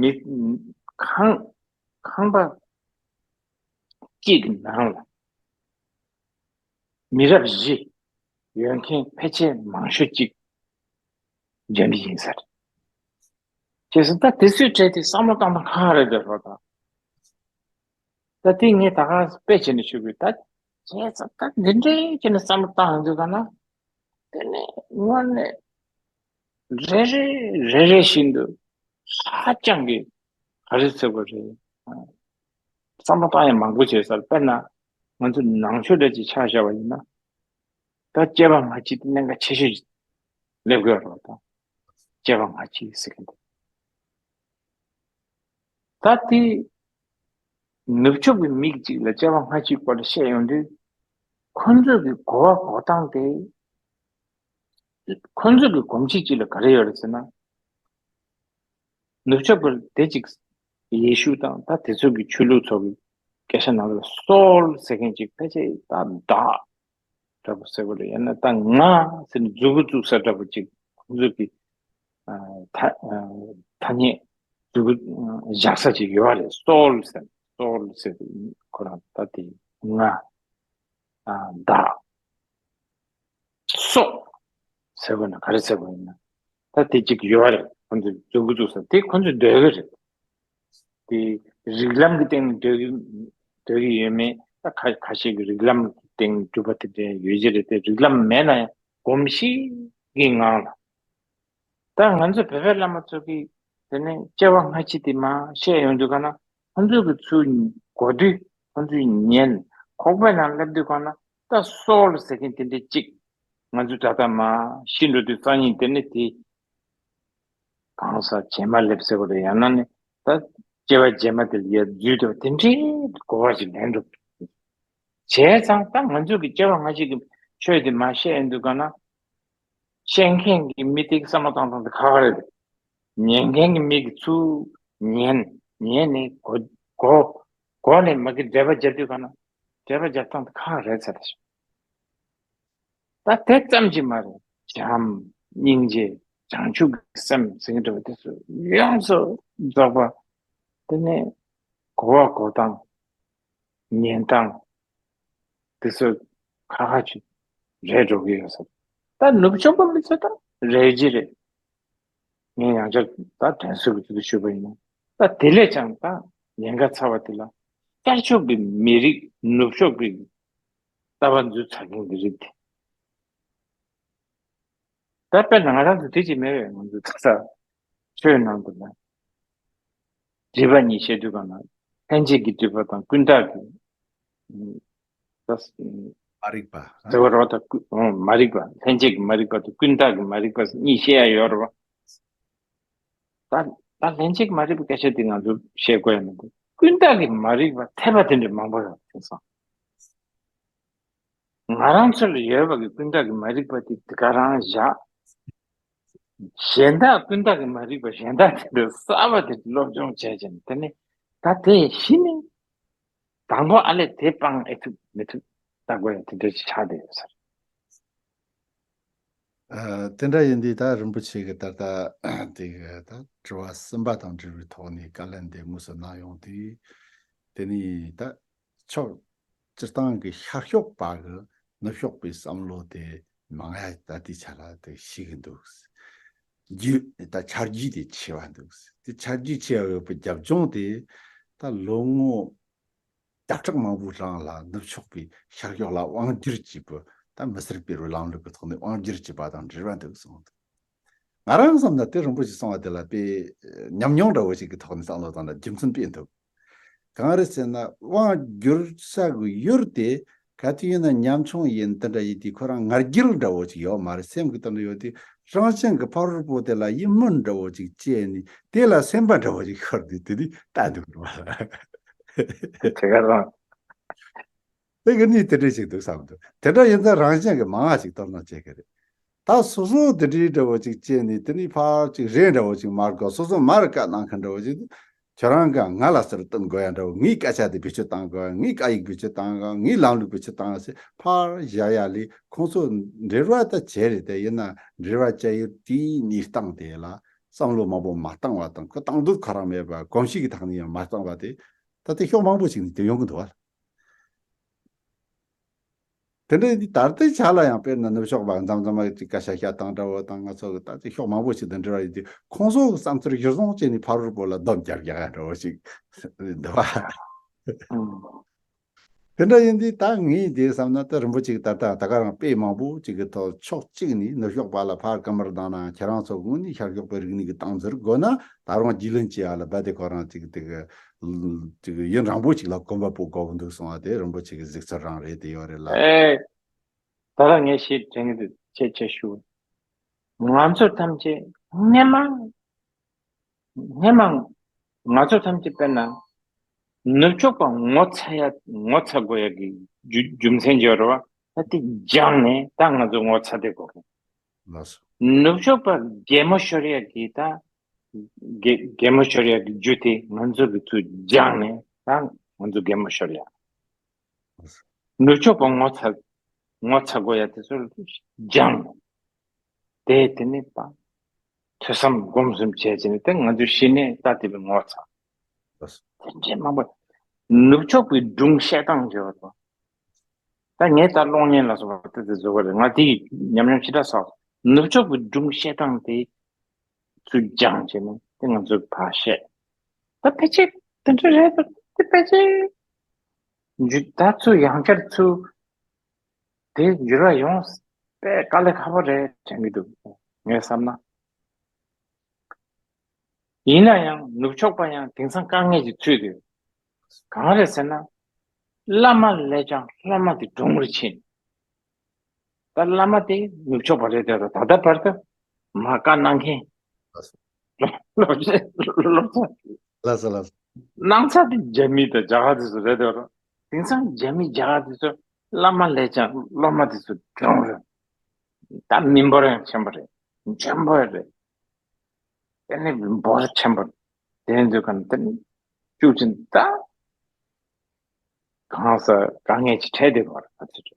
མི། ཁང་། ཁང་པ་གཅིག་གི་ནང་ལ་མི་རབས་བཞི་ཡོད་མཁན་ཕལ་ཆེར་མང་ཤོས་གཅིག་འཇོན་པ་ཡིན་ས་རེད། བྱས་ཙང་ད་དེ་ཚོའི་གྲས་དེ་བསམ་བློ་བཏང་སྟངས་ཁག་རེད་འདུག་རོ་ད། ད་དེ་ངས་ད་ག་དཔེ་བྱས་ནས་ཞུ་དགོས། ད་བྱས་ཙང་ད་འདི་འདྲའི་བྱས་ནས་བསམ་བློ་བཏང་ཡོང་དུས་ག་ན། དེ་ནས་དངོས་གནས་རེ་རེ་རེ་རེ་བཞིན་དུ་ཧ་ཅང་གི་ག་རེ་ཟེར་དགོས་རེད། བསམ་བློ་བཏང་ཡ་མང་པོ་བྱས་ས་རེད། དཔེར་ན་ང་ཚོ་ནང་ཆོས་འདྲ་ཅིག་ཆ་བཞག་པ་ཡིན་ན། ད་སྐྱེ་བ་སྔ་ཕྱི་དེ་གནད་འགག་ཆེ་ཤོས་ཅིག་སླེབས་དགོས་རེད་ད། སྐྱེ་བ་སྔ་ཕྱི་ཟེར་གྱི་འདུག་ད་དེ་ནུབ་ཕྱོགས་ཀྱི་མི་གཅིག་ལ་སྐྱེ་བ་སྔ་ཕྱིའི་སྐོར་ལ་བཤད་ཡོང་དུས། ཁོ་ཚོས་ཀྱི་གོ་བ་གོ་སྟངས་དེ། ཁོ་ཚོས་ཀྱི་གོམས་གཤིས་གཅིག་ལ་ག་རེ་ཡོད་རེད་ཟེར་ན། ནུབ་ཕྱོགས་པར་དེ་གཅིག་ཡེ་ཤུ་དང་ད་དེ་ཚོ་གི་ཆོས་ལུགས་ཚོ་གི་སྐད་ཆ་ནང་ལ་སོལ་ཟེར་མཁན་གཅིག་ཕལ་ཆེར་ད་བདག་འདྲ་པོ་ཟེར་དགོས་རེད། ཡང་ན་ད་ང་ཟེར་ནས་མཛུ་གུ་བཙུགས་ས་འདྲ་པོ་གཅིག་ཁོང་ཚོ་གི་ཨ་ཐ་ཨ་ཐ་སྙད་མཛུ་གུ་ཨ་བཞག་ས་གཅིག་ཡོད་རེད། སོལ་ཟེར། སོལ་ཟེར་ཁོ་རང་ད་དེ་ང་ཨ་བདག་སོགས་ཟེར་དགོས་ན་ག་རེ་ཟེར་དགོས་ཡིན་ན། ད་དེ་གཅིག་ཡོད་རེད། ཁོང་ཚོས་མཛུ་གུ་བཙུགས་ས་དེ་ཁོང་ཚོས་འདོད་གི་རེད། དེ་རིགས་ལམ་གྱི་སྟེང་ནས་འདོད་གི་འདོད་གི་ཡོད་མེད། ད་ཁ་ཁ་ཤས་ཀྱི་རིགས་ལམ་གྱི་སྟེང་ནས་གྲུབ་པ་དེ་འདྲ་ཡོད་ཀྱི་རེད་དེ། རིགས་ལམ་མེད་ན་ཡང་གོམས་གཤིས་ཀྱི་ངང་ལ། ད་ང་ཚོ་བོད་པའི་བླ་མ་ཚོ་གིས་དེ་ནས་སྐྱེ་བ་སྔ་ཕྱི་དེ་མར་བཤད་ཡོང་དུས་ག་ན། ཁོང་ཚོ་གི་ཚུར་གོ་དུས་ཁོང་ཚོས་ཉན། ཁོག་པའི་ནང་སླེབས་དུས་ག་ན་ད་སོལ་ཟེར་མཁན་དེ་འདྲ་གཅིག་ང་ཚོས་ད་ལྟ་མར་ཤི་འགྲོ་དུས་སང་ཉིན་དེ་ནས་དེ་གང་ཟག་རྗེས་མ་སླེབས་ཟེར་བ་རེད། ཡང་ན་ནི་ད་སྐྱེ་བ་རྗེས་མ་དེ་ལ་ཡར་འཛུལ་འགྲོ་དེ་འདྲའི་གོ་བ་ཞིག་ལེན་འགྲོ། བྱས་ཙང་ད་ང་ཚོ་གི་སྐྱེ་བ་སྔ་ཕྱི་གི་ཆོས་དེ་མར་བཤད་ཡོང་དུས་ག་ན། བཤད་མཁན་གྱི་མི་དེ་གི་བསམ་བློ་བཏང་སྟངས་དེ་ཁག་ཁག་རེད། ཉན་མཁན་གྱི་མི་གིས་ཚུར་ཉན། ཉན་ནས་གོ་གོ་གོ་ནས་མ་གི་འགྲེལ་པ་རྒྱབ་དུས་ག་ན། འགྲེལ་པ་རྒྱབ་སྟངས་དེ་ཁག་ཁག་རེད་ཟེར་ད། ད་དེ་ཙམ་གྱིས་མ་རེད། བྱམས་སྙིང་རྗེ་བྱང་ཆུབ་ཀྱི་སེམས་ཟེར་གྱི་འདུག་པ་དེ་ཚོ་ཡོངས་སུ་རྫོགས་པ། དེ་ནས་གོ་བ་གོ་སྟངས། ཉན་སྟངས་དེ་ཚོ་ཁག་ཁག་ཅིག་རེད་འགྲོ་གི་ཡོད་ས་རེད། ད་ནུབ་ཕྱོགས་པ་མི་ཚོ་ད་རེད་ཀྱི་རེད། ངས་ཡང་བསྐྱར་ད་དྲན་གསོ་གི་ཚུལ་དུ་ཞུས་པ་ཡིན་ན། ད་དེ་ལས་ཀྱང་ད་ཉེན་ཁ་ཚ་བ་དེ་ལ་ཤར་ཕྱོགས་ཀྱི་མི་རིགས་ནུབ་ཕྱོགས་ཀྱི་ལྟ་བ་འཛུལ་ཚར་མཁན་གྱི་རིགས་དེ། ད་དཔེར་ན་ང་རང་ཚོ་དེ་ཅིག་མེད་པས། ང་ཚོ་ད་ལྟ་ཆོས་ནང་དུ་ན་སྒྲིབ་པ་གཉིས་བཤད་དུས་ག་ན། ལྷན་སྐྱེས་ཀྱི་སྒྲིབ་པ་དང་ཀུན་བཏགས་ཀྱི་ད་མ་རིག་པ། ཟེར་བ་རེད་པ། ད་ཀུན་ཨོ་མ་རིག་པ། ལྷན་སྐྱེས་ཀྱི་མ་རིག་པ་དང་ཀུན་བཏགས་ཀྱི་མ་རིག་པ་གཉིས་བཤད་ཡ་ཡོད་རེད་པ། ད་ད་ལྷན་སྐྱེས་ཀྱི་མ་རིག་པའི་སྐད་ཆ་དེ་ང་ཚོ་བཤད་དགོས་ཡ་མི་འདུག་ཀུན་བཏགས་ཀྱི་མ་རིག་པ་འཐེབ་པ་དེ་འདྲ་མང་པོ་ཡོད་དེང་སང་། ང་རང་ཚོ་ལ་ཡོད་པ་གི་ཀུན་བཏགས་ཀྱི་མ་རིག་པ་དེ་དེ་ག་རང་བཞག་གཞན་དག་ཀུན་བཏགས་ཀྱི་མ་རིག་པ་གཞན་དག་དེ་འདྲ་གསར་པ་དེ་སློབ་སྦྱོང་བྱས་ཀྱང་དེ་ནི་ད་དེ་གཞི་ནས་དང་པོ་ཨ་ལས་དེ་སྤང་ཨེ་ཐུབ་མི་ཐུབ་ལྟ་དགོས་ཡ་དེ་འདྲ་ཞིག་ཆགས་བསྡད་ཡོད་ས་རེད། ཨ། དེ་འདྲ་ཡིན་དུས་ད་རིན་པོ་ཆེ་གི་ད་ལྟ་དེ་གི་ད་དྲི་བ་གསུམ་པ་དང་འབྲེལ་བའི་ཐོག་ནས་བཀའ་ལན་དེ་དངོས་སུ་གནང་ཡོང་དུས། དེ་ནི་ད་ཕྱོགས་སྤྱིར་བཏང་གི་ཤར་ཕྱོགས་པ་གི་ནུབ་ཕྱོགས་པའི་བསམ་བློ་དེ་མང་ཡ་ད་ལྟའི་ཆ་ལ་དེ་ཤེས་གི་འདུག་རྒྱུས་ད་ཆ་རྒྱུས་དེ་ཆེ་བ་འདུག་དེ་ཆ་རྒྱུས་ཆེ་བ་ཡོད་པའི་རྒྱབ་ལྗོངས་དེ་ད་ལོ་ངོ་བརྒྱ་ཕྲག་མང་པོའི་རིང་ལ་ནུབ་ཕྱོགས་པའི་ཤར་ཕྱོགས་ལ་དབང་བསྒྱུར་བྱས་པའི་ད་མི་སེར་སྤེལ་བའི་ལམ་ལུགས་ཀྱི་ཐོག་ནས་དབང་བསྒྱུར་བྱས་པ་དང་འབྲེལ་བ་འདུག་གསུངས་འདུག་ང་རང་བསམ་ན་དེ་རིན་པོ་ཆེ་གསུངས་པ་དེ་ལ་དཔེ་ཉམས་མྱོང་འདྲ་བོ་ཞིག་གི་ཐོག་ནས་བསམ་བློ་བཏང་ན་རྒྱུ་མཚན་དཔེ་འདུག་གང་རེད་ཟེར་ན་དབང་བསྒྱུར་ས་གི་ཡུལ་དེ་ག་དུས་ཡིན་ན་ཉམ་ཆུང་ཡིན་འདི་འདྲ་ཡིན་དུས་ཁོ་རང་ང་རྒྱལ་འདྲ་བོ་ཞིག་ཡོད་མ་རེད། སེམས་ཀྱི་དོན་དུ་ཡོད་དུས་རང་བཞིན་གྱི་ཕ་རོལ་པོ་དེ་ལ་ཡིད་སྨོན་འདྲ་བོ་ཞིག་སྐྱེས་ནས་དེ་ལ་སེམས་པ་འདྲ་བོ་ཞིག་ཤོར་དུས་དེ་དུས་ལྟ་འདུག་རེད་བ། དེ་ག་རང་། དེ་གི་གནས་དེ་འདྲ་ཞིག་འདུག་བསམ་འདུག་དེ་འདྲ་ཡིན་ཙང་རང་བཞིན་གྱི་མང་བ་ཞིག་གཏོར་སྣང་བྱེད་ཀྱི་རེད། ད་སོ་སོ་དེ་འདྲའི་འདྲ་བོ་ཅིག་བྱས་ནས་དེ་ནས་ཕར་ཅིག་རེ་འདྲ་བོ་ཅིག་མ་དགོས། སོ་སོ་མར་བཀའ་གནང་མཁན་འདྲ་བོ་ཅིག་ཁྱོད་རང་གིས་ང་ལ་ཟུར་བསྟུན་དགོས་ཡ་འདྲ་བོ། ངས་སྐད་ཆ་དེ་བེད་སྤྱོད་བཏང་དགོས་ཡ། ངས་བཀའ་ཡིག་བེད་སྤྱོད་བཏང་དགོས་ཡ། ངས་ལམ་ལུགས་བེད་སྤྱོད་བཏང་ཡ་ཟེར་ཕར་བཞག་ཡ་ལས། ཁོང་ཚོ་འབྲེལ་བ་ད་བྱས་རེད། དེ་ཡིན་ན་འབྲེལ་བ་བྱ་ཡུལ་དེའི་གནས་སྟངས་དེ་ལ་བསམ་བློ་མང་པོ་མ་བཏང་བ་དང་། ཁོ་བཏང་འདོད་ཁོ་རང་མེད་པ། གོམས་གཤིས་ཀྱི་ཐོག་ནས་ཡང་མ་བཏང་བ་དེ། ད་ལྟ་ཕྱོགས་མང་པོ་ཞིག་ནས་དེ་ཡོང་གི་འདུག་བ། དེ་འདྲ་ཡིན་དུས་ད་ལྟའི་ཆ་ལ་ཡང་དཔེར་ན་ནུབ་ཕྱོགས་པ་མཚམས་མཚམས་ཅིག་སྐད་ཆ་བཤད་སྟངས་འདྲ་བོ་དང་། ང་ཚོ་གི་ད་ལྟའི་ཕྱོགས་མང་པོ་ཞིག་དང་འབྲེལ་བ་ཡོད་དུས། ཁོང་ཚོ་གི་བསམ་ཚུལ་གཞིར་བཟུང་བྱས་ནས་ཕ་རོལ་པོ་ལ་སྡོམ་རྒྱག་རྒྱག་ཡ་འདྲ་བོ་ཞིག་འདུག་བ། ཨང་། དེ་འདྲ་ཡིན་དུས་ད་ངས་དེ་བསམ་ན། ད་རིན་པོ་ཆེ་གིས་ད་ལྟ་ད་ག་རང་དཔེ་མང་པོ་ཅིག་གི་ཐོག་ཕྱོགས་གཅིག་ནས་ནུབ་ཕྱོགས་པ་ལ་ཕར་བཀའ་མོལ་བཏང་ན། ཁྱེད་རང་ཚོ་དངོས་གནས་ཤར་ཕྱོགས་པའི་རིག་གནས་ཀྱི་སྟངས་འཛིན་དགོས་ན། ད་རུང་རྒྱུས་ལོན་བྱེད་ཡ་ལ་རྦད་དེ་ཁོ་རང་ཅིག་དེ་གི་ཅིག་ཡུན་རིང་པོ་ཅིག་ལ་གོམ་པ་སྤོ་དགོས་ཀྱི་འདུག་གསུང་བ་དེ་རིན་པོ་ཆེ་གི་གཟིགས་ཚུལ་རང་རེད། དེ་ཡོད་རེད་ལ། ཨེ། ད་ལྟ་ངས་བཤད་དྲན་གྱི་འདུག་ཆེ་ཆེ་ཞུ། ང་ཚོ་ཐམས་ཅད་སྔན་མ། སྔན་མ་ང་ཚོ་ཐམས་ཅད་དཔེར་ན་ནུབ་ཕྱོགས་པ་ངོ་ཚ་ཡ། ངོ་ཚ་དགོས་ཡ་གི་རྒྱུ་རྒྱུ་མཚན་ཡོད་རེད་བ། ད་དེ་སྦྱངས་ནས་ད་ང་ཚོ་ངོ་ཚ་བསྡད་དགོས་གི། ལགས་སོ། ནུབ་ཕྱོགས་པ་གད་མོ་ཤོར་ཡ་གི་ད། གད་གད་མོ་ཤོར་ཡ་གི་རྒྱུ་དེ་ང་ཚོ་གི་ཚུར་སྦྱངས་ནས་ད་ང་ཚོ་གད་མོ་ཤོར་ཡ། ནུབ་ཕྱོགས་པ་ངོ་ཚ། ངོ་ཚ་དགོས་ཡ་དེ་ཚོ་སྦྱངས་ནས། དེ་དེ་ནས་ད་ཐོས་བསམ་སྒོམ་གསུམ་བྱས་བྱས་ནས། དེ་ང་ཚོ་གཞི་ནས་ད་དེ་བས་ངོ་ཚ། ལགས་སོ། དེ་འདྲའི་མང་པོ། ནུབ་ཕྱོགས་པའི་སྒྲུང་བཤད་སྟངས་བྱས་པ་དང་། ད་ངས་ད་གློག་བརྙན་ལ་སོགས་པ་དེ་དེ་བཟོ་གི་རེད། ང་དེ་ཉམས་མྱོང་ཞེ་དྲག་བསགས། ནུབ་ཕྱོགས་པའི་སྒྲུང་བཤད་སྟངས་དེ་ཚུར་སྦྱངས་བྱས་ནས་དེ་ང་ཚོས་ཕར་བཤད། ད་ཕལ་ཆེར་དེ་འདྲ་རེད་དོ། དེ་ཕལ་ཆེར་འཇུ་ད་ཚུར་ཡང་བསྐྱར་ཚུར་དེ་འགྱུར་བ་ཡོང་དཔེ་དཀའ་ལས་ཁག་པོ་རེད་དྲན་གྱི་འདུག་ངས་བསམ་ན། ཡིན་ན་ཡང་ནུབ་ཕྱོགས་པ་ཡང་དེང་སང་དཀའ་ངལ་གྱི་ཚུལ་དུ། གང་རེད་ཟེར་ན། བླ་མ་ལས་ཀྱང་སློབ་མ་དེ་གྲུང་རུ་ཕྱིན། ད་བླ་མ་དེ་ནུབ་ཕྱོགས་པ་རེད་དེ། ད་ལྟ་བར་དུ་མ་བཀའ་གནང་མཁན། ལགས་སོ། སློབ་ཆེན་སློབ་ཚན། ལགས་སོ། ལགས་སོ། གནང་ས་དེ་རྒྱ་མི་དང་རྒྱ་གར་དེ་ཚོ་རེད་དེ། དེང་སང་རྒྱ་མི་རྒྱ་གར་དེ་ཚོ་བླ་མ་ལས་ཀྱང་སློབ་མ་དེ་ཚོ་གྲུང་རུ། ད་མི་འབོར་ཡང་ཆེན་པོ་རེད། ཆེན་པོ་རེད། དེ་ནི་འབོར་ཆེན་པོ་རེད། དེ་འདུག་ག་ནི་དེ་ནི་བཅུག་ཅིང་ད་གང་ས་དཀའ་ངལ་གྱི་འཕྲད་དེ་བར་ཨ་ཙི།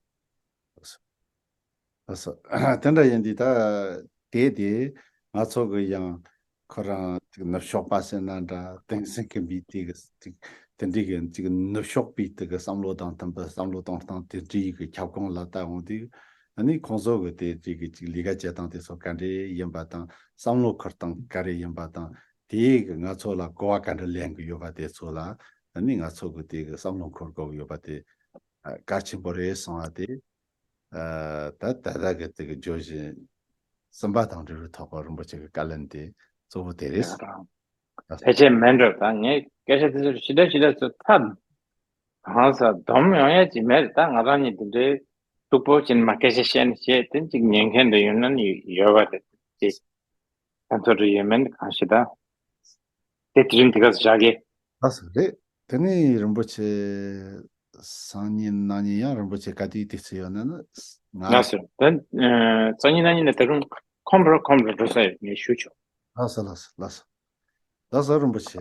ལགས་སོ། དེ་འདྲ་ཡིན་དུས་ད་དེ་དེ་ང་ཚོ་གི་ཡང་ཁོ་རང་ཅིག་ནུབ་ཕྱོགས་པ་ཟེར་ན་འདྲ། དེང་སང་གི་མི་དེ་གི་ཅིག་དེ་འདྲའི་གི་ཅིག་ནུབ་ཕྱོགས་པའི་དེ་གི་བསམ་བློ་དང་མཐུན་པའི་བསམ་བློ་གཏོང་སྟངས་དེ་འདྲའི་གི་ཁྱབ་ཁོངས་ལ་ལྟ་འོང་དུས། ཨ་ནི་ཁོང་ཚོ་གི་དེ་འདྲའི་གི་ཅིག་ལས་ཀ་བྱེད་སྟངས་དེ་ཚོ་ག་འདྲ་ཡིན་པ་དང་། བསམ་བློ་འཁོར་སྟངས་ག་རེ་ཡིན་པ་དང་། དེ་གི་ང་ཚོ་ལ་གོ་བ་ག་འདྲ་ལེན་གི་ཡོད་པ་དེ་ཚོ་ལ། ཨ་ནི་ང་ཚོ་གི་དེ་གི་བསམ་བློ་འཁོར་དགོས་ཀྱི་ཡོད་པ་དེ་ཨ་གལ་ཆེན་པོ་རེད་གསུང་བ་དེ། ཨ་ད་ད་ལྟ་གི་དེ་གི་བརྗོད་གཞི་གསུམ་པ་དང་འབྲེལ་བའི་ཐོག་གི་རིན་པོ་ཆེ་གི་བཀའ་ལན་དེ་གཙོ་བོ་དེ་རེད། ཡ་རང་། ཕལ་ཆེར་མེད་འགྲོ། ད་ངས་སྐད་ཆ་དེ་ཚོ་ཞེ་དྲག་ཞེ་དྲག་ཚོ་ཐབས་གང་ས་སྡོམ་ཡོང་ཡ་ཅིག་མེད་རེད། ད་ང་རང་གཉིས་དེ་འདྲའི་སྡུག་པོ་ཅིག་མ་སྐད་ཆ་བཤད་ནས་བཤད་དེ་ཅིག་ཉན་མཁན་དུ་ཡོད་ན་ནི་ཡོད་པ་རེད། ཅིག་ཕན་ཐོགས་རེ་ཡོད་མེད་ནི་གང་ཤེས། ད་དེ་དེ་རིང་དེ་ག་ས་བཞག་གི། ལགས་སོ། རེད། དེ་ནས་རིན་པོ་ཆེ་སང་ཉིན་གནངས་ཉིན་ཡང་རིན་པོ་ཆེ་ག་དུས་དུས་ཚོད་ཡོད་ན་ནི་ང་། ལགས་སོ། ད་ཨ་སང་ཉིན་གནངས་ཉིན་ནས་ད་རུང་ཁོམ་རོ་ཁོམ་རོ་འགྲོ་ས་ཡོད། ངས་ཞུ་ཆོག་ལགས་སོ། ལགས་སོ། ལགས་སོ། ལགས་སོ་རིན་པོ་ཆེ།